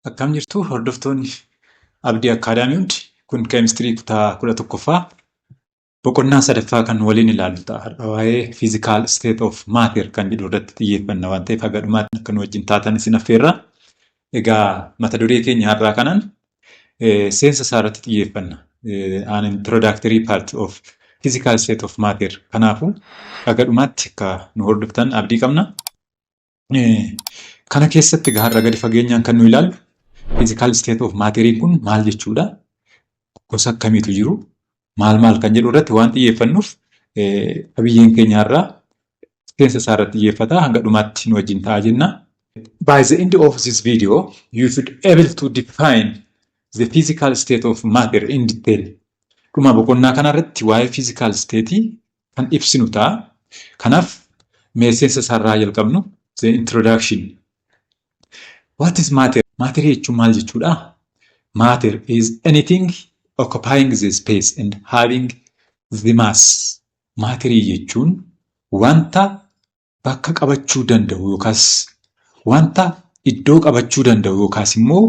Akkam jirtu hordoftoonni Abdii Akkaadaamii hundi? Kun keemistirii kutaa 11ffaa boqonnaa sadaffaa kan waliin ilaallu ta'a. Har'a waa'ee physical state of matter kan jedhu irratti xiyyeeffanna waan ta'eef haga dhumaatti akka nu wajjin taatan isin affeerra. Egaa mata duree keenya har'aa kanaan seensa isaa irratti xiyyeeffanna. An introductory part of physical state of matter. Kanaafuu haga dhumaatti akka nu hordoftan abdii qabna. Kana keessatti egaa har'a gadi fageenyaan kan nu ilaallu physical state of matteriin kun maal jechuudha? Gosa akkamiitu jiru? Maal maal kan jedhu irratti waan xiyyeeffannuuf qabiyyeen keenya har'aa seensa isaa irratti xiyyeeffata. Hanga dhumaatti nu wajjin ta'aa jenna. By the end of this video, you should able to define the physical state of matter in detail. Dhuma boqonnaa kanarratti waa'ee physical state kan ibsinu ta'a. Kanaaf mee seensa isaarraa jalqabnu, the introduction. What is matter? Matter jechuun maal jechuudha? Matter is anything occupying the space and having the mass. Maatirii jechuun wanta bakka qabachuu danda'u yookaas wanta iddoo qabachuu danda'u yookaas immoo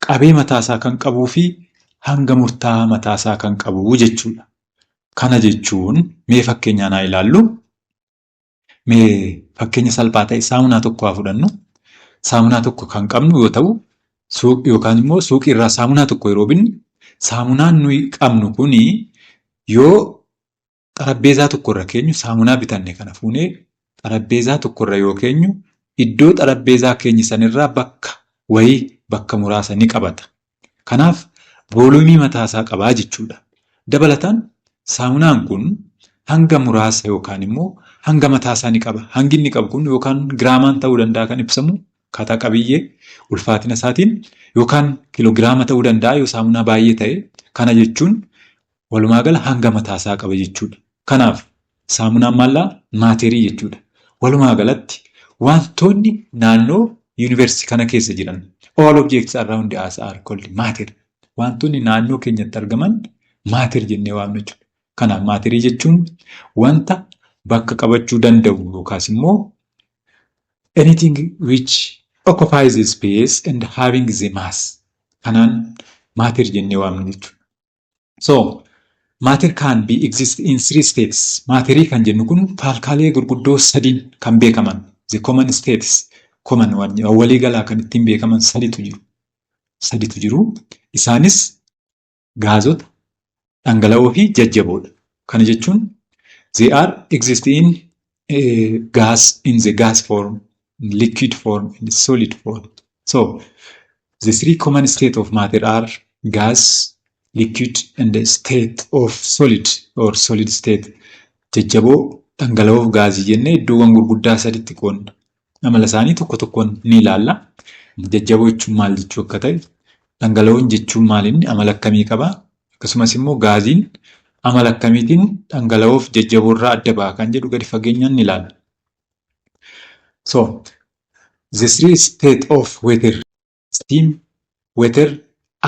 qabee mataasaa kan qabuu fi hanga murtaa'aa mataasaa kan qabu jechuudha. Kana jechuun mee fakkeenyaan haa ilaallu. Mee fakkeenya salphaa ta'e saamunaa tokko haa fudhannu. Saamunaa tokko kan qabnu yoo ta'u, yookaan immoo suuqii irraa saamunaa tokko yeroo binnu, saamunaan nuyi qabnu kuni yoo xarapheezaa tokko irra keenyu, saamunaa bitanne kana fuunee xarapheezaa tokko irra yoo keenyu, iddoo xarapheezaa keenya sanirraa bakka wayii, bakka muraasa ni qabata. Kanaaf volume mataasaa qabaa jechuudha. Dabalataan saamunaan kun hanga muraasa yookaan immoo hanga mataasaa ni qaba. Hangi inni qabu kun yookaan giraamaan ta'uu danda'a kan ibsamu akkaataa qabiyyee ulfaatina isaatiin, yookaan kiiloogiraama ta'uu danda'a yoo saamunaa baay'ee ta'e. Kana jechuun walumaa gala hanga mataasaa qaba jechuudha. Kanaaf saamunaan maallaa matter jechuudha. Walumaa galatti wantoonni naannoo universe kana keessa jiran, all objects around us are called matter. Wantoonni naannoo keenyatti argaman matter jennee waamna jechuudha. Kanaaf matter jechuun wanta bakka qabachuu danda'u yookaas immoo anything which occupies the space and having the mass. Kanaan matter jennee waamna jechuudha. So matter can be exist in three states. Matter kan jennu kun faalkaalee gurguddoo sadiin kan beekaman, the common states, common waliigalaa kan ittiin beekaman saditu jiru. Saditu jiru. Isaanis gaazota, dhangala'oo fi jajjaboodha. Kana jechuun they are exist in gas, in the gas form, liquid form, and solid form. So the three common state of matter are gas, liquid, and the state of solid or solid state. Jajjaboo, dhangala'oo fi gaazii jennee iddoowwan gurguddaa saditti qoodna. Amala isaanii tokko tokkoon ni ilaalla. Jajjaboo jechuun maal jechuu akka ta'e, dhangala'oon jechuun maal, inni amala akkamii qaba? Akkasumas immoo gaaziin amala akkamiitiin dhangala'oo fi jajjaboo irraa adda ba'a kan jedhu gadi fageenyaan ni ilaalla. So, the three state of water, steam, water,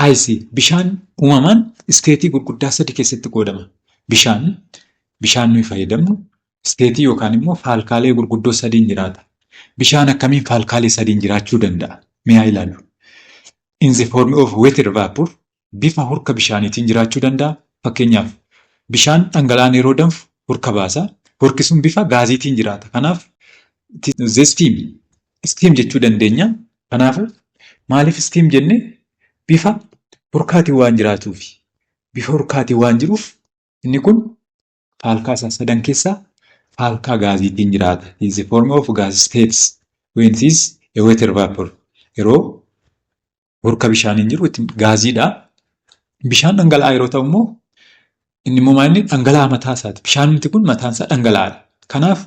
ice. Bishaan uumamaan state gurguddaa sadi keessatti qoodama. Bishaan nuyi fayyadamnu state yookaan immoo faalkaalee gurguddoo sadiin jiraata. Bishaan akkamiin faalkaalee sadiin jiraachuu danda'a? Mee haa ilaallu. In the form of water vapor, bifa hurka bishaaniitiin jiraachuu danda'a. Fakkeenyaaf bishaan dhangala'aan yeroo danfu hurka baasa. Hurki sun bifa gaaziitiin jiraata. Kanaaf the steam, steam jechuu dandeenya. Kanaafuu maaliif steam jenne? Bifa hurkaatiin waan jiraatuufi. Bifa hurkaatiin waan jiruuf inni kun faalkaa isaa sadan keessaa faalkaa gaaziitiin jiraata. Is the form of gas states when it is a water vapor. Yeroo hurka bishaaniin jiru gaaziidha. Bishaan dhangala'aa yeroo ta'u immoo inni immoo maal, inni dhangala'aa mataa isaati. Bishaan kun mataan isaa dhangala'aadha. Kanaaf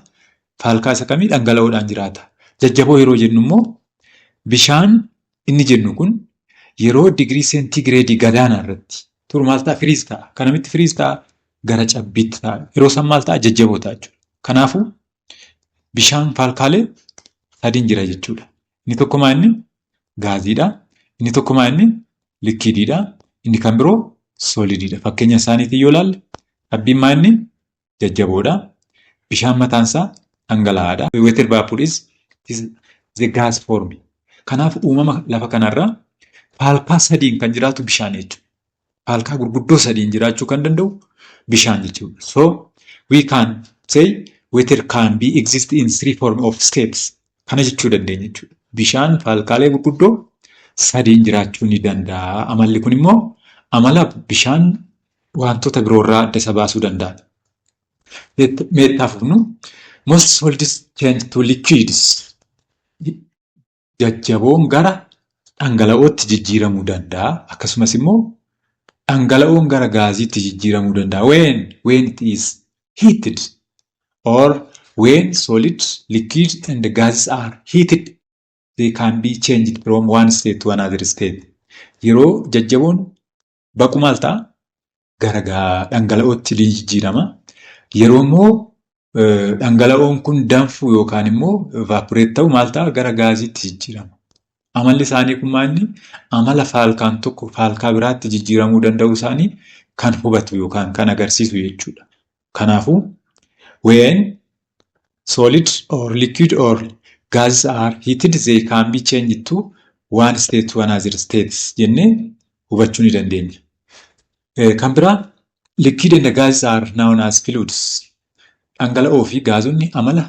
faalkaa isa kamii? Dhangala'oodhaan jiraata. Jajjaboo yeroo jennu immoo bishaan inni jennu kun yeroo digirii seentigireedii gadaanaa irratti turu maal ta'a? Freeze ta'a. Kanamitti freeze ta'a? Gara cabbiitti ta'a. Yeroo san maal ta'a? Jajjaboo ta'a jechuudha. Kanaafuu bishaan faalkaalee sadiin jira jechuudha. Inni tokko maal inni? Gaaziidha. Inni tokko maal inni? Liquidiidha. Inni kan biroo solidiidha. Fakkeenya isaaniitiin yoo ilaalle, cabbiin maal inni? Jajjaboodha. Bishaan mataan isaa dhangala'aadha. Water vapor is the gas form. Kanaaf uumama lafa kanarraa Faalkaa sadiin kan jiraatu bishaan jechuudha. Faalkaa gurguddoo sadiin jiraachuu kan danda'u bishaan jechuudha. So we can say water can be exist in three form of states. Kana jechuu dandeenya jechuudha. Bishaan faalkaalee gurguddoo sadiin jiraachuu ni danda'a. Amalli kun immoo amala bishaan wantoota biroorraa adda isa baasuu danda'a. Mee itti fufnu. Most solids change to liquids. Jajjaboon gara dhangala'ootti jijjiiramuu danda'a. Akkasumas immoo dhangala'oon gara gaaziitti jijjiiramuu danda'a. When it is heated or when solids, liquids and gases are heated, they can be changed from one state to another state. Yeroo jajjaboon baqu maal ta'a? Gara dhangala'ootti ni jijjiirama. Yeroo immoo dhangala'oon kun danfu yookaan immoo evaporate ta'u maal ta'a? Gara gaaziitti jijjiirama. Amalli isaanii kun maal inni? Amala faalkaan tokko faalkaa biraatti jijjiiramuu danda'uu isaanii kan hubatu yookaan kan agarsiisu jechuudha. Kanaafuu, when solid or liquid or gases are heated, they can be changed to one state to another states jennee hubachuu ni dandeenya. Kan biraa, liquid and gases are known as fluids. Dhangala'oo fi gaazonni amala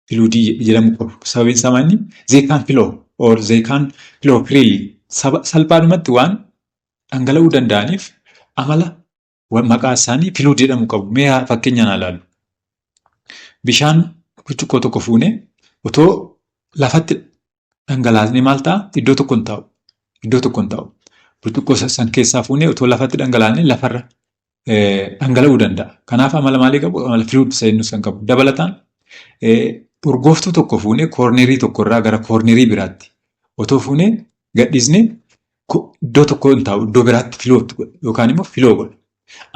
fluidii jedhamu qabu. Sababiin isaa maali? They can flow or they can flow freely. Salphaadhumatti waan dhangala'uu danda'aniif amala maqaa isaanii fluid jedhamu qabu. Mee fakkeenyaan haa ilaallu. Bishaan burcuqqoo tokko fuunee otoo lafatti dhangalaasnee maal ta'a? Iddoo tokko hin taa'u. Iddoo tokko hin taa'u. Burcuqqoo san keessaa fuunee otoo lafatti dhangalaasnee lafarra dhangala'uu danda'a. Kanaaf amala maalii qabu? Amala fluid isa jennu san qabu. Dabalataan, urgooftuu tokko fuunee cornerii tokkorraa gara cornerii biraatti otoo fuunee gadhiisnee iddoo tokko hin taa'u, iddoo biraatti float godha yookaan immoo flow godha.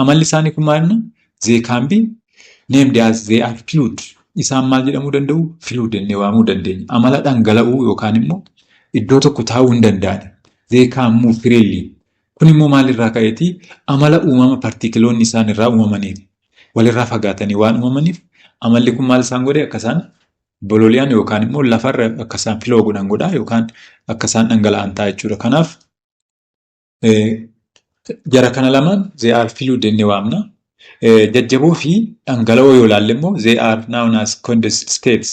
Amalli isaanii kun maal inni? They can be named as they are fluid. Isaan maal jedhamuu danda'u? Fluid jennee waamuu dandeenya. Amala dhangala'uu yookaan immoo iddoo tokko taa'uu hin danda'an. They can move freely. Kun immoo maalirraa ka'eeti? Amala uumama particleoonni isaan irraa uumamaniiti. Walirraa fagaatanii waan uumamaniif amalli kun maal isaan godhe? Akka isaan bololi'an yookaan immoo lafarra akka isaan flow godhan godha yookaan akka isaan dhangala'an ta'a jechuudha. Kanaaf jara kana lamaan they are fluid jennee waamna. Jajjaboo fi dhangala'oo yoo ilaalle immoo they are known as condensed states.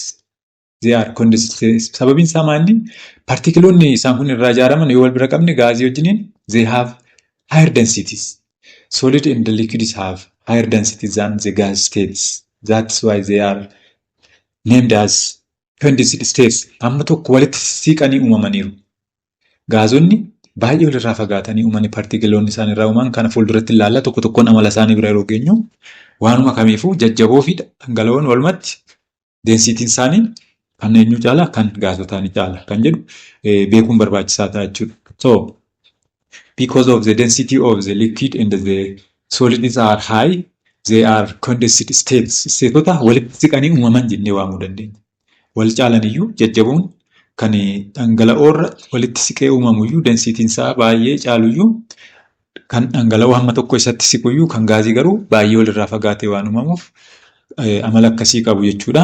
They are condensed states. Sababiin isaa maali? Particleoonni isaan kun irraa ijaaraman yoo wal bira qabne gaazii wajjiniin they have higher densities. Solid and liquids have higher densities than the gas states. That's why they are named as condensed states. Amma tokko walitti siqanii uumamaniiru. Gaazonni baay'ee walirraa fagaatanii uumanii particleoonni isaan irraa uuman kana fuulduratti ilaalla. Tokko tokkoon amala isaanii bira yeroo geenyu, waanuma kamiifuu jajjaboo fi dhangala'oon walumatti densityn isaanii kan eenyu caala? Kan gaasotaa ni caala kan jedhu beekuun barbaachisaa ta'a jechuudha. So because of the density of the liquid and the solids are high, they are condensed states. Stateota walitti siqanii uumaman jennee waamuu dandeenya. Wal caalan iyyuu, jajjaboon kan dhangala'oorra walitti siqee uumamu iyyuu, densityn isaa baay'ee caalu iyyuu, kan dhangala'oo hamma tokko isatti siqu iyyuu, kan gaazii garuu baay'ee walirraa fagaatee waan uumamuuf amala akkasii qabu jechuudha.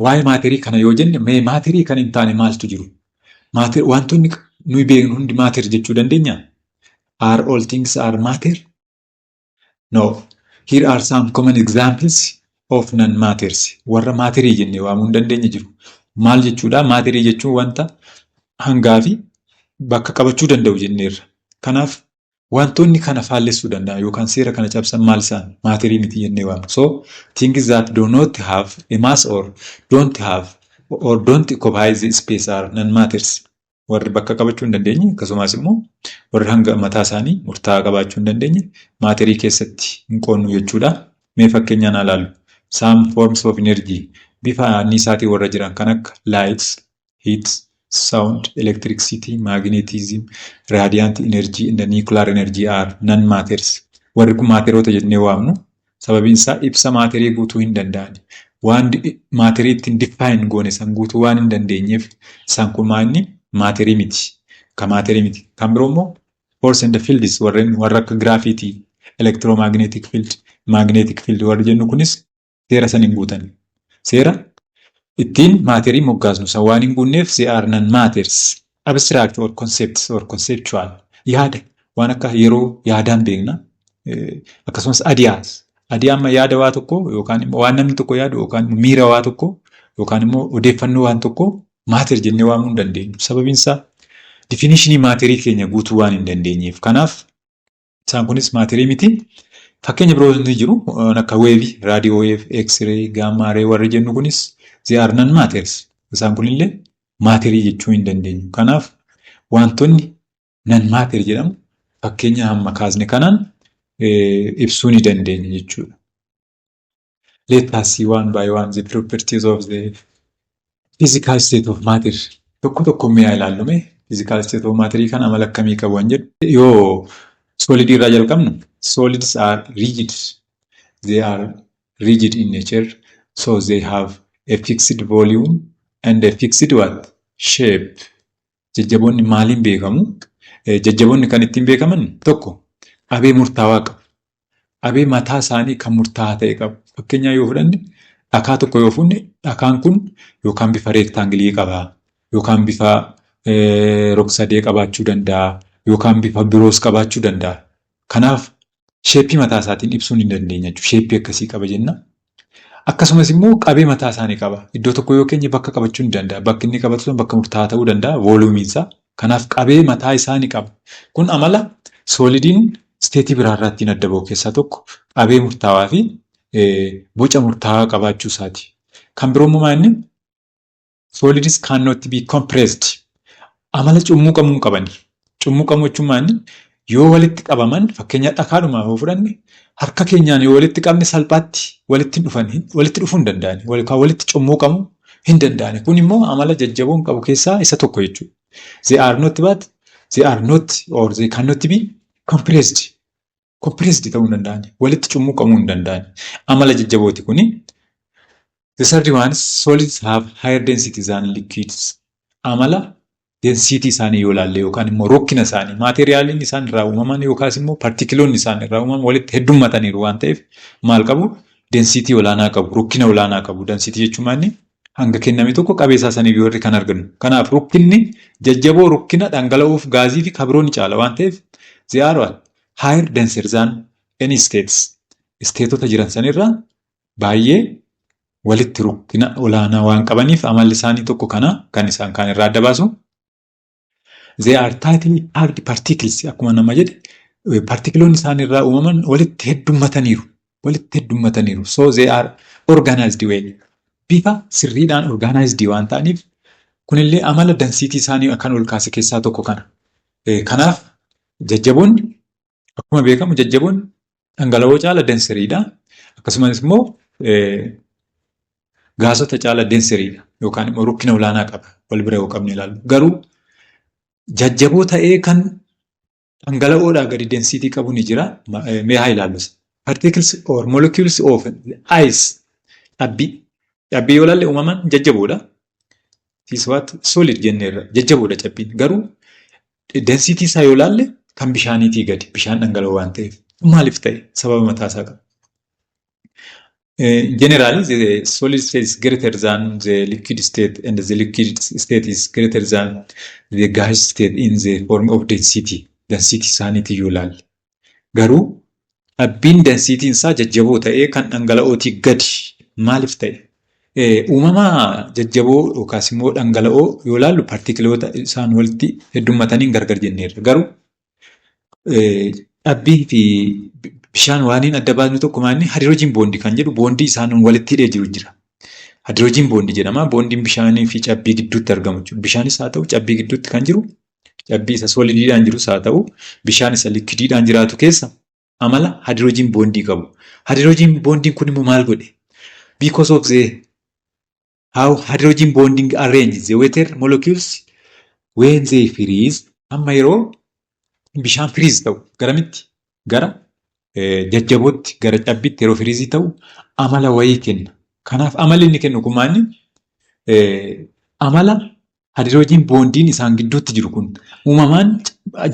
Waa'ee matterii kana yoo jenne, mee matterii kan hin taane maaltu jiru? Wantoonni nuyi beeknu hundi matter jechuu dandeenyaa? Are all things are matter? No. Here are some common examples of non-matters. Warra matterii jennee waamuu hin dandeenye jiru. Maal jechuudha? Matterii jechuun wanta hangaa fi bakka qabachuu danda'u jenneerra. Kanaaf wantoonni kana faallessuu danda'an yookaan seera kana cabsan maal isaan? Matterii miti jennee waamna. So things that do not have a mass or don't have or don't occupy the space are non-matters. Warri bakka qabachuu hin dandeenye, akkasumas immoo warri hanga mataa isaanii murtaa'aa qabaachuu hin dandeenye matterii keessatti hin qoonnu jechuudha. Mee fakkeenyaan haa ilaallu. Some forms of energy, bifa anniisaatiin warra jiran kan akka light, heat, sound, electricity, magnetism, radiant energy and nuclear energy are non-matters. Warri kun matteroota jennee waamnu. Sababiin isaa ibsa matterii guutuu hin danda'ani. Waan matterii ittiin define goone san guutuu waan hin dandeenyeef isaan kun maanni matterii miti. Kan matterii miti. Kan biroo immoo force and fields, warreen warra akka gravity, electromagnetic field, magnetic field warri jennu kunis seera san hin guutan. Seera ittiin matterii moggaasnu san waan hin guunneef they are non-matters. abstract or concepts or conceptual, yaada waan akka yeroo yaadaan beekna. Akkasumas ideas. Idea amma yaada waa tokko yookaan immoo waan namni tokko yaadu yookaan miira waa tokko yookaan immoo odeeffannoo waan tokko matter jennee waamuu hin dandeenyu. Sababiin isaa definitionii matterii keenya guutuu waan hin dandeenyeef. Kanaaf isaan kunis matterii miti. Fakkeenya biroo ni jiru, akka waveii, radio wave, x-ray, gamma ray warri jennu kunis they are non matters. Isaan kunillee matterii jechuu hin dandeenyu. Kanaaf wantoonni non matter jedhamu fakkeenya hamma kaasne kanaan ibsuu ni dandeenya jechuudha. Let us see one by one the properties of the physical state of matter. Tokko tokko mi'a ilaallume physical state of matter kan amala akkamii qabu waan jedhu. Yoo solidii irraa jalqabnu, solids are rigid. They are rigid in nature, so they have a fixed volume and a fixed what? Shape. Jajjaboonni maaliin beekamu? Jajjaboonni kan ittiin beekaman tokko qabee murtaawaa qabu. Qabee mataa isaanii kan murtaa'aa ta'e qabu. Fakkeenyaaf yoo fudhanne, dhakaa tokko yoo fudhanne, dhakaan kun yookaan bifa rectangleii qaba, yookaan bifa rog-sadee qabaachuu danda'a, yookaan bifa biroos qabaachuu danda'a. Kanaaf shapeii mataa isaatiin ibsuu ni dandeenya jechuudha. Shapeii akkasii qaba jenna. Akkasumas immoo qabee mataa isaanii qaba. Iddoo tokko yoo keenye bakka qabachuu ni danda'a. Bakki inni qabatu sun bakka murtaa'aa ta'uu danda'a volumeiin isaa. Kanaaf qabee mataa isaa ni qaba. Kun amala solidiin stateii biraarraa ittiin adda bahu keessaa tokko qabee murtaawaa fi boca murtaawaa qabaachuu isaati. Kan biroo immoo inni solids cannot be compressed. Amala cummuqamuu hin qabani. Cummuqamuu jechuun maali? Yoo walitti qabaman, fakkeenya dhakaadhumaaf yoo fudhanne, harka keenyaan yoo walitti qabne salphaatti walitti dhufan walitti dhufuu hin danda'ani. Yookaan walitti cummuqamuu hin danda'ani. Kun immoo amala jajjaboon qabu keessaa isa tokko jechuudha. They are not but they are not or they cannot be compressed. Compressed ta'uu hin danda'ani. Walitti cummuqamuu hin danda'ani. Amala jajjabooti kuni. The third one is solids have higher density than liquids. Amala density isaanii yoo ilaalle yookaan immoo rukkina isaanii, materialiin isaan irraa uumaman yookaas immoo particleoonni isaan irraa uumaman walitti heddummataniiru waan ta'eef maal qabu? Density olaanaa qabu, rukkina olaanaa qabu. Density jechuun maali? Hanga kenname tokko qabeessaa saniif yoo kan argannu. Kanaaf rukkinni jajjaboo rukkina dhangala'oof, gaazii fi kabiroo ni caala waan ta'eef they are what? Higher denser than any states. Stateota jiran sanirraa baay'ee walitti rukkina olaanaa waan qabaniif amalli isaanii tokko kana kan isaan kaan irraa adda baasu. They are tightly packed particles. Akkuma nama jedhe, particleoonni isaan irraa uumaman walitti heddummataniiru. Walitti heddummataniiru. So they are organized well. Bifa sirriidhaan organized waan ta'aniif kunillee amala density isaanii kan ol kaase keessaa tokko kana. Kanaaf jajjaboonni akkuma beekamu jajjaboonni dhangala'oo caala denseriidha. Akkasumas immoo gaasota caala denseriidha yookaan immoo rukkina olaanaa qaba wal bira yoo qabne ilaallu. Garuu jajjaboo ta'ee kan dhangala'oodhaa gadi density qabu ni jira. Mee haa ilaallu. Particles or molecules of ice, cabbii. Cabbii yoo ilaalle uumamaan jajjaboodha. Is what? Solid jenneerra, jajjaboodha cabbiin. Garuu density isaa yoo ilaalle kan bishaaniitii gadi, bishaan dhangala'oo waan ta'eef. Maaliif ta'e? Sababa mataa isaa qaba. Generally, the solid state is greater than the liquid state and the liquid state is greater than the gas state in the form of density. Density isaaniitii yoo ilaalle. Garuu cabbiin densityn isaa jajjaboo ta'ee kan dhangala'ootii gadi maaliif ta'e? Uumama jajjaboo yookaas immoo dhangala'oo yoo ilaallu particleoota isaan walitti heddummataniin gargar jenneerra. Garuu cabbii fi bishaan waaniin adda baasnu tokko maali? Hydrogen bondii kan jedhu, bondii isaan walitti hidhee jiru jira. Hydrogen bondii jedhama. Bondiin bishaanii fi cabbii gidduutti argamu jechuudha. Bishaanis haa ta'u cabbii gidduutti kan jiru, cabbii isa solidiidhaan jirus haa ta'u bishaan isa liquidiidhaan jiraatu keessa amala hydrogen bondii qabu. Hydrogen bondiin kun immoo maal godhe? Because of the how hydrogen bonding arrange the water molecules when they freeze, amma yeroo bishaan freeze ta'u garamitti? Gara jajjabootti, gara cabbiitti yeroo freeze ta'u amala wayii kenna. Kanaaf amalli inni kennu kun maali? Amala hydrogen bondiin isaan gidduutti jiru kun uumamaan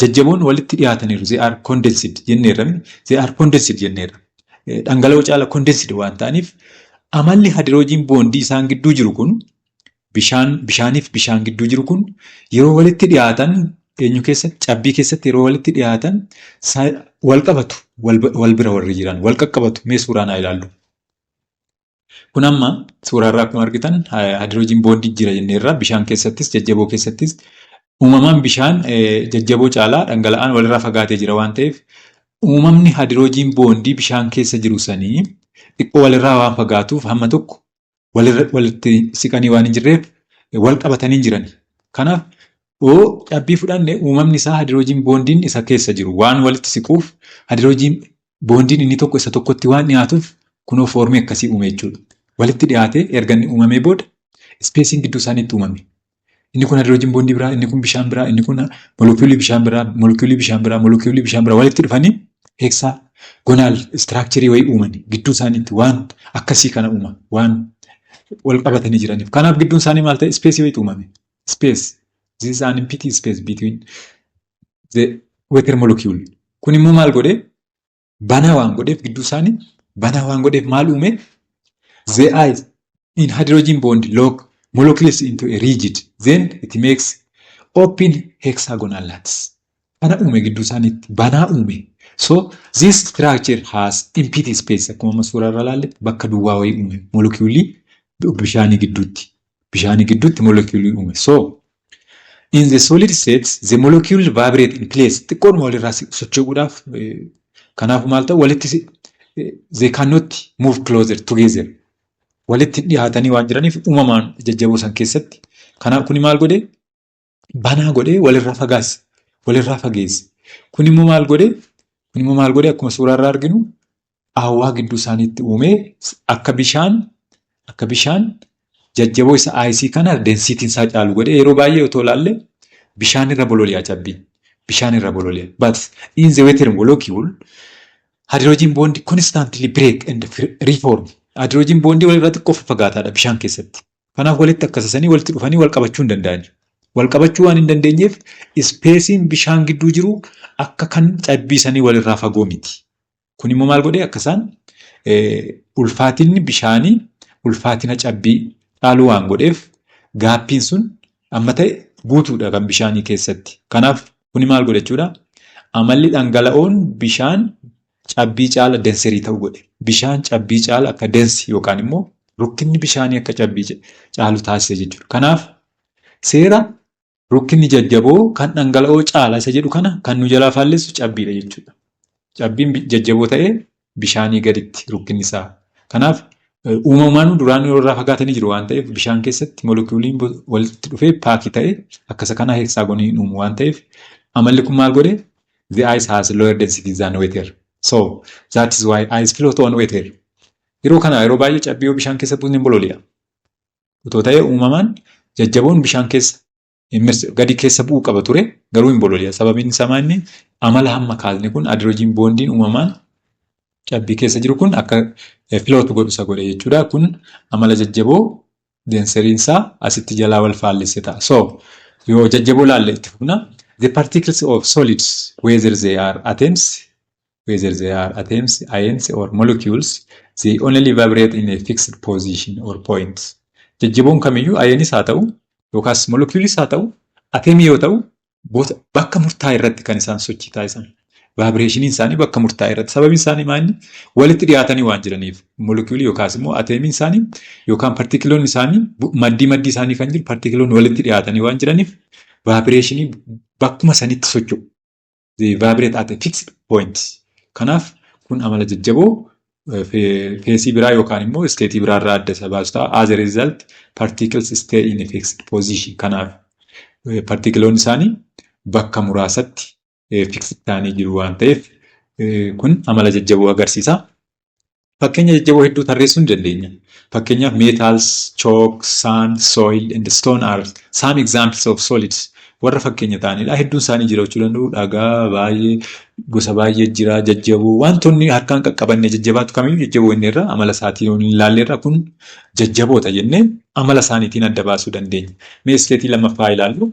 jajjaboon walitti dhiyaataniiru. They are condensed jenneerra. They are condensed jenneerra. Dhangala'oo caala condensed waan ta'aniif amalli hydrogen bondii isaan gidduu jiru kun Bishaan bishaaniif bishaan gidduu jiru kun yeroo walitti dhiyaatan eenyu keessatti cabbii keessatti yeroo walitti dhiyaatan wal qabatu, wal bira warri jiran wal qaqqabatu. Mee suuraa naa ilaallu. Kun amma suuraa irraa akkuma argitan hydrogen bondii jira jenneerra. Bishaan keessattis jajjaboo keessattis uumamaan bishaan jajjaboo caalaa dhangala'aan walirraa fagaatee jira waan ta'eef, uumamni hydrogen bondii bishaan keessa jiru sanii xiqqoo walirraa waan fagaatuuf hamma tokko walitti siqanii waan hin jirreef wal qabatanii hin jiran. Kanaaf yoo cabbii fudhanne, uumamni isaa hydrogen bondiin isa keessa jiru waan walitti siquuf, hydrogen bondiin inni tokko isa tokkotti waan dhiyaatuuf kunoo formii akkasii uume jechuudha. Walitti dhiyaatee erga inni uumamee booda spaceiin gidduu isaaniitti uumame. Inni kun hydrogen bondii biraa, inni kun bishaan biraa, inni kun molekuulii bishaan biraa, molekuulii bishaan biraa, molekuulii bishaan biraa walitti dhufanii hexagonal structureii wayii uumanii gidduu isaaniitti waan akkasii kana uuma waan wal qabatanii jiraniif. Kanaaf gidduun isaanii maal ta'e? Spaceii wayiitu uumame. Space. This is an empty space between the water molecule. Kun immoo maal godhee? Banaa waan godheef, gidduu isaanii banaa waan godheef maal uume? The ice in hydrogen bond lock molecules into a rigid, then it makes open hexagonal lattice. Kana uume, gidduu isaaniitti banaa uume. So this structure has empty space. Akkuma amma suuraa irraa ilaalle bakka duwwaa wayii uume molecuulii bishaanii gidduutti. Bishaanii gidduutti molecuulii uume. So in the solid state, the molecule vibrate in place. Xiqqoodhuma walirraa socho'uudhaaf kanaaf maal ta'u? Walitti they cannot move closer together. Walitti dhiyaatanii waan jiraniif uumamaan jajjaboo san keessatti. Kanaaf kuni maal godhee? Banaa godhee walirraa fagaase. Walirraa fageesse. Kun immoo maal godhee? Kun immoo maal godhee? Akkuma suuraa irraa arginu qaawwaa gidduu isaaniitti uumee akka bishaan jajjaboo isa iceii kana densityn isaa caalu godhee. Yeroo baay'ee otoo ilaalle bishaan irra bololi'a cabbiin. Bishaan irra bololi'a. But in the water molecule, hydrogen bond constantly break and reform. Hydrogen bond walirraa xiqqoo fagaataadha bishaan keessatti. Kanaaf walitti akkasasanii walitti dhufanii wal qabachuu hin danda'ani. Wal qabachuu waan hin dandeenyeef spaceiin bishaan gidduu jiru akka kan cabbii sanii walirraa fagoo miti. Kun immoo maal godhee? Akka isaan ulfaatinni bishaanii ulfaatina cabbii caaluu waan godheef gapiin sun amma ta'e guutuudha kan bishaanii keessatti. Kanaaf kuni maal godhe jechuudha? Amalli dhangala'oon bishaan cabbii caala denserii ta'u godhe. Bishaan cabbii caala akka dense yookaan immoo rukkinni bishaanii akka cabbii caalu taasise jechuudha. Kanaaf seera rukkinni jajjaboo kan dhangala'oo caala isa jedhu kana kan nu jalaa faallessu cabbiidha jechuudha. Cabbiin jajjaboo ta'ee bishaanii gaditti rukkinni isaa. Kanaaf uumamaan duraan irraa fagaatanii jiru waan ta'eef bishaan keessatti molekuuliin walitti dhufee packii ta'ee akkasa kana hexagonii uumu waan ta'eef amalli kun maal godhe? The ice has lower density than water. So that is why ice float on water. Yeroo kana yeroo baay'ee cabbii yoo bishaan keessa buusne bololi'a. Otoo ta'ee uumamaan jajjaboon bishaan keessa gadi keessa bu'uu qaba ture, garuu hin bololi'a. Sababiin isaa maali? Amala hamma kaasne kun, hydrogen bondiin uumamaan cabbii keessa jiru kun akka float godhu isa godhe jechuudha. Kun amala jajjaboo denseriin isaa asitti jalaa wal faallisse ta'a. So yoo jajjaboo laalle itti fufna. The particles of solids, whether they are atoms, ions or molecules, they only vibrate in a fixed position or point. Jajjaboon kamiyyuu ionis haa ta'u yookaas molecules haa ta'u, atomii yoo ta'u, bakka murtaa'e irratti kan isaan sochii taasisan. Vibrationiin isaanii bakka murtaa'e irratti. Sababiin isaanii maali? Walitti dhiyaatanii waan jiraniif. Moleculeii yookaas immoo atomiin isaanii yookaan partikiloonni isaanii maddii maddii isaanii kan jiru partikiloonni walitti dhiyaatanii waan jiraniif vibrationii bakkuma sanitti socho'u. They vibrate at a fixed point. Kanaaf kun amala jajjaboo phaseii biraa yookaan immoo stateii biraa irraa adda isa baasu ta'a. As a result, particles stay in a fixed position. Kanaaf partikiloonni isaanii bakka muraasatti fixed ta'anii jiru waan ta'eef kun amala jajjaboo agarsiisa. Fakkeenya jajjaboo hedduu tarreessuu ni dandeenya. Fakkeenyaaf metals, chalk, sand, soil and stone are some examples of solids. Warra fakkeenya ta'anidha. Hedduun isaanii jiraachuu danda'u. Dhagaa baay'ee gosa baay'ee jira. Jajjaboo wantoonni harkaan qaqqabanne jajjabaatu kamiyyuu jajjaboo inni irra amala isaatiin ilaalle irra kun jajjaboota jennee amala isaaniitiin adda baasuu dandeenya. Mee stateii lammaffaa ilaallu.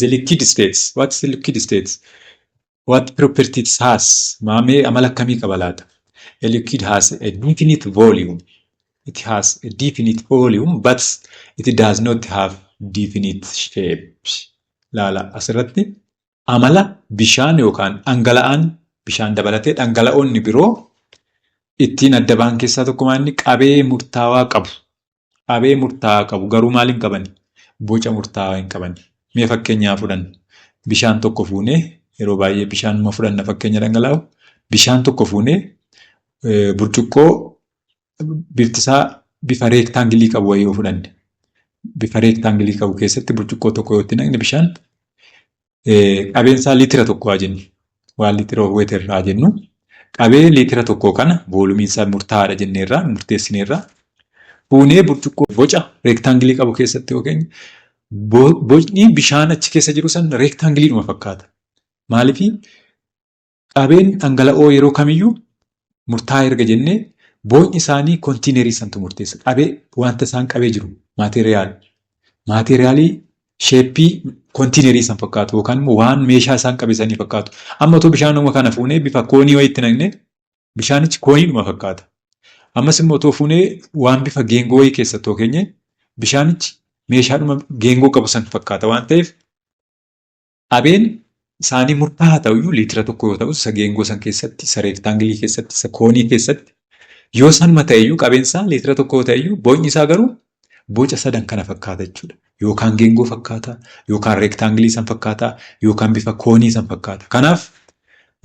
The liquid states. What is the liquid states? What properties has? Maamee amala akkamii qaba laata? A liquid has a definite volume. It has a definite volume, but it does not have definite shape. Laala, asirratti amala bishaan yookaan dhangala'aan, bishaan dabalatee dhangala'oonni biroo ittiin adda ba'an keessaa tokko maal? Inni qabee murtaawaa qabu. Qabee murtaawaa qabu, garuu maal hin qabani? Boca murtaawaa hin qabani. Mee fakkeenyaa fudhanna. Bishaan tokko fuunee, yeroo baay'ee bishaanuma fudhanna fakkeenya dhangala'u. Bishaan tokko fuunee burcuqqoo bifti isaa bifa rectangle qabu wayii yoo fudhanne, bifa rectangle qabu keessatti burcuqqoo tokko yoo itti naqne, bishaan qabeen isaa liitira 1 haa jennu. 1 liitira of water haa jennu. Qabee liitira 1 kana volumeiin isaa murtaa'aadha jenneerra, murteessineerra. Fuunee burcuqqoo boca rectangle qabu keessatti yoo keenye, bocni bishaan achi keessa jiru san rectangleiidhuma fakkaata. Maaliifii? Qabeen dhangala'oo yeroo kamiyyuu murtaa'aa erga jennee, bocni isaanii containerii santu murteessa. Qabee wanta isaan qabee jiru material. Materialii shapeii containerii san fakkaatu yookaan immoo waan meeshaa isaan qabe sanii fakkaatu. Amma otoo bishaanuma kana fuunee bifa coneii wayiitti naqnee, bishaanichi coneiidhuma fakkaata. Ammas immoo otoo fuunee waan bifa geengoo wayii keessatti yoo keenye, bishaanichi meeshaadhuma geengoo qabu san fakkaata waan ta'eef, qabeen isaanii murtaa'aa ta'uyyuu, liitira 1 yoo ta'u, isa geengoo san keessatti, isa rectangle keessatti, isa coneii keessatti yoo sanuma ta'eyyuu, qabeen isaa liitira 1 yoo ta'eyyuu, bocni isaa garuu boca sadan kana fakkaata jechuudha. Yookaan geengoo fakkaata, yookaan rectangle san fakkaata, yookaan bifa coneii san fakkaata. Kanaaf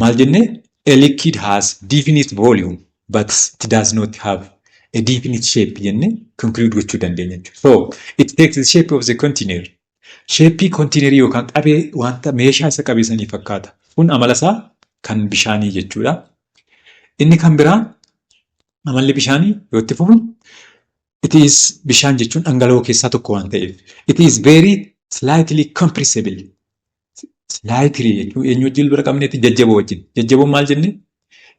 maal jennee? A liquid has definite volume, but it does not have a definite shape jennee conclude gochuu dandeenya jechuudha. So it takes the shape of the container. Shapeii containerii yookaan qabee wanta meeshaa isa qabee sanii fakkaata. Kun amala isaa kan bishaanii jechuudha. Inni kan biraa amalli bishaanii yoo itti fufnu, it is, bishaan jechuun dhangala'oo keessaa tokko waan ta'eef, it is very slightly compressible. Slightly jechuun eenyu wajjin bira qabneeti? Jajjaboo wajjin. Jajjaboon maal jenne?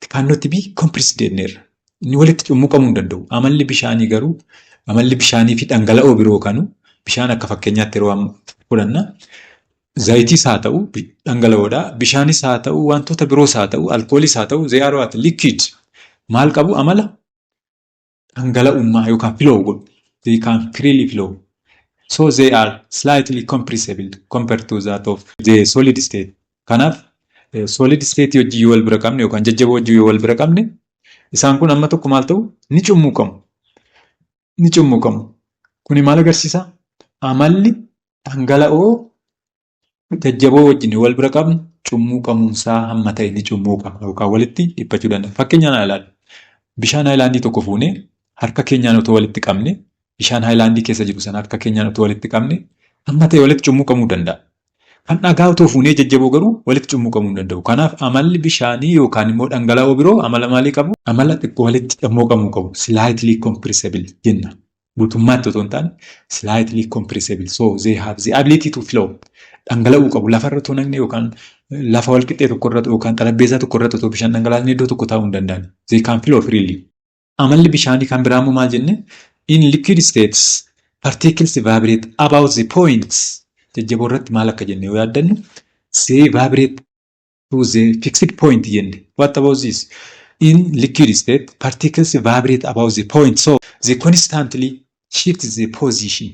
It cannot be compressed jenneerra. Inni walitti cummuqamuu hin danda'u. Amalli bishaanii garuu, amalli bishaanii fi dhangala'oo biroo kanu, bishaan akka fakkeenyaatti yeroo fudhanna. Zayitiis haa ta'u dhangala'oodha. Bishaanis haa ta'u, wantoota biroos haa ta'u, alkooliis haa ta'u, they are what? Liquid. Maal qabu? Amala dhangala'ummaa yookaan flow godhu. They can freely flow. So they are slightly compressible compared to that of the solid state. Kanaaf solid state wajjin yoo wal bira qabne yookaan jajjaboo wajjin yoo wal bira qabne, isaan kun amma tokko maal ta'u? Ni cummuqamu. Ni cummuqamu. Kuni maal agarsiisa? Amalli dhangala'oo jajjaboo wajjin yoo wal bira qabnu, cummuqamuunsaa hamma ta'e ni cummuqama yookaan walitti dhiphachuu danda'a. Fakkeenyaan haa ilaallu. Bishaan haayilaandii tokko fuunee harka keenyaan otoo walitti qabne, bishaan haayilaandii keessa jiru sana harka keenyaan otoo walitti qabne, hamma ta'e walitti cummuqamuu danda'a. Kan dhagaa otoo fuunee, jajjaboo garuu walitti cummuqamuu hin danda'u. Kanaaf amalli bishaanii yookaan immoo dhangala'oo biroo amala maalii qabu? Amala xiqqoo walitti cummuqamuu qabu. Slightly compressible jenna. Guutummaatti otoo hin taane, slightly compressible. So they have the ability to flow. Dhangala'uu qabu. Lafarra otoo naqne yookaan lafa walqixxee tokko irratti yookaan xarapheezaa tokko irratti otoo bishaan dhangalaasne, iddoo tokko taa'uu hin danda'an. They can flow freely. Amalli bishaanii kan biraa immoo maal jenne? In liquid states, particles vibrate about the points. Jajjaboo irratti maal akka jenne yoo yaaddannu, they vibrate to the fixed point jenne. What about this? In liquid state, particles vibrate about the point. So they constantly shift the position.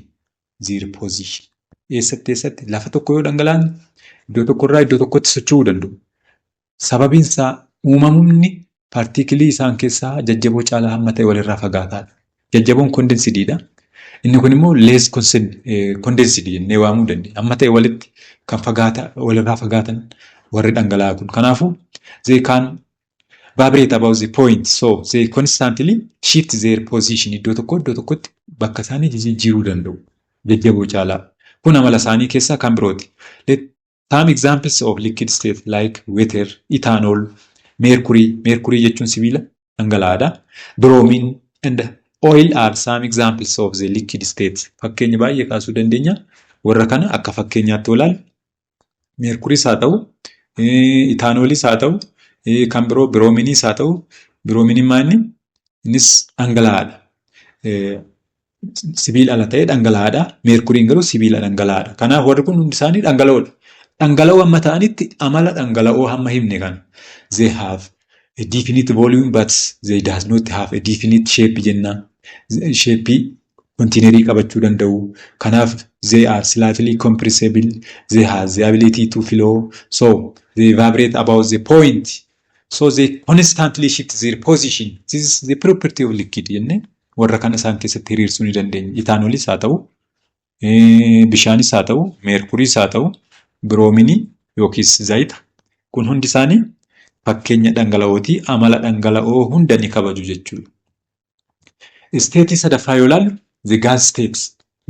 Their position. Eessatti eessatti? Lafa tokko yoo dhangalaasne, iddoo tokkorraa iddoo tokkotti socho'uu danda'u. Sababiin isaa uumamni particleii isaan keessaa jajjaboo caalaa hamma ta'e walirraa fagaataadha. Jajjaboon condensediidha. Inni kun immoo less condensed jennee waamuu dandeenya. Hamma ta'e walitti kan fagaata, walirraa fagaatan warri dhangala'aa kun. Kanaafuu they can vibrate about the point, so they constantly shift their position. Iddoo tokko iddoo tokkotti bakka isaanii jijjiiruu danda'u jajjaboo caalaa. Kun amala isaanii keessaa kan birooti. Some examples of liquid state like water, ethanol, mercury, mercury jechuun sibiila dhangala'aadha. Bromine and oil are some examples of the liquid state. Fakkeenya baay'ee kaasuu dandeenya. Warra kana akka fakkeenyaatti ilaalu, mercuryis haa ta'u, ethanolis haa ta'u, kan biroo bromineis haa ta'u, bromineiin maal inni? Innis dhangala'aadha. Sibiila ala ta'ee dhangala'aadha. Mercuryiin garuu sibiila dhangala'aadha. Kanaaf warri kun hundi isaanii dhangala'oodha. Dhangala'oo hamma ta'anitti, amala dhangala'oo hamma himne kana. They have a definite volume, but they does not have a definite shape jenna. Shapeii containerii qabachuu danda'u. Kanaaf they are slightly compressible. They have the ability to flow. So they vibrate about the point. So they constantly shift their position. This is the property of liquid jennee warra kana isaan keessatti hiriirsuu ni dandeenya. Ethanolis haa ta'u, bishaanis haa ta'u, meerkuriis haa ta'u, biroominii yookiis zayita. Kun hundi isaanii fakkeenya dhangala'ooti. Amala dhangala'oo hunda ni kabaju jechuudha. Stateii sadaffaa yoo ilaallu, the gas states,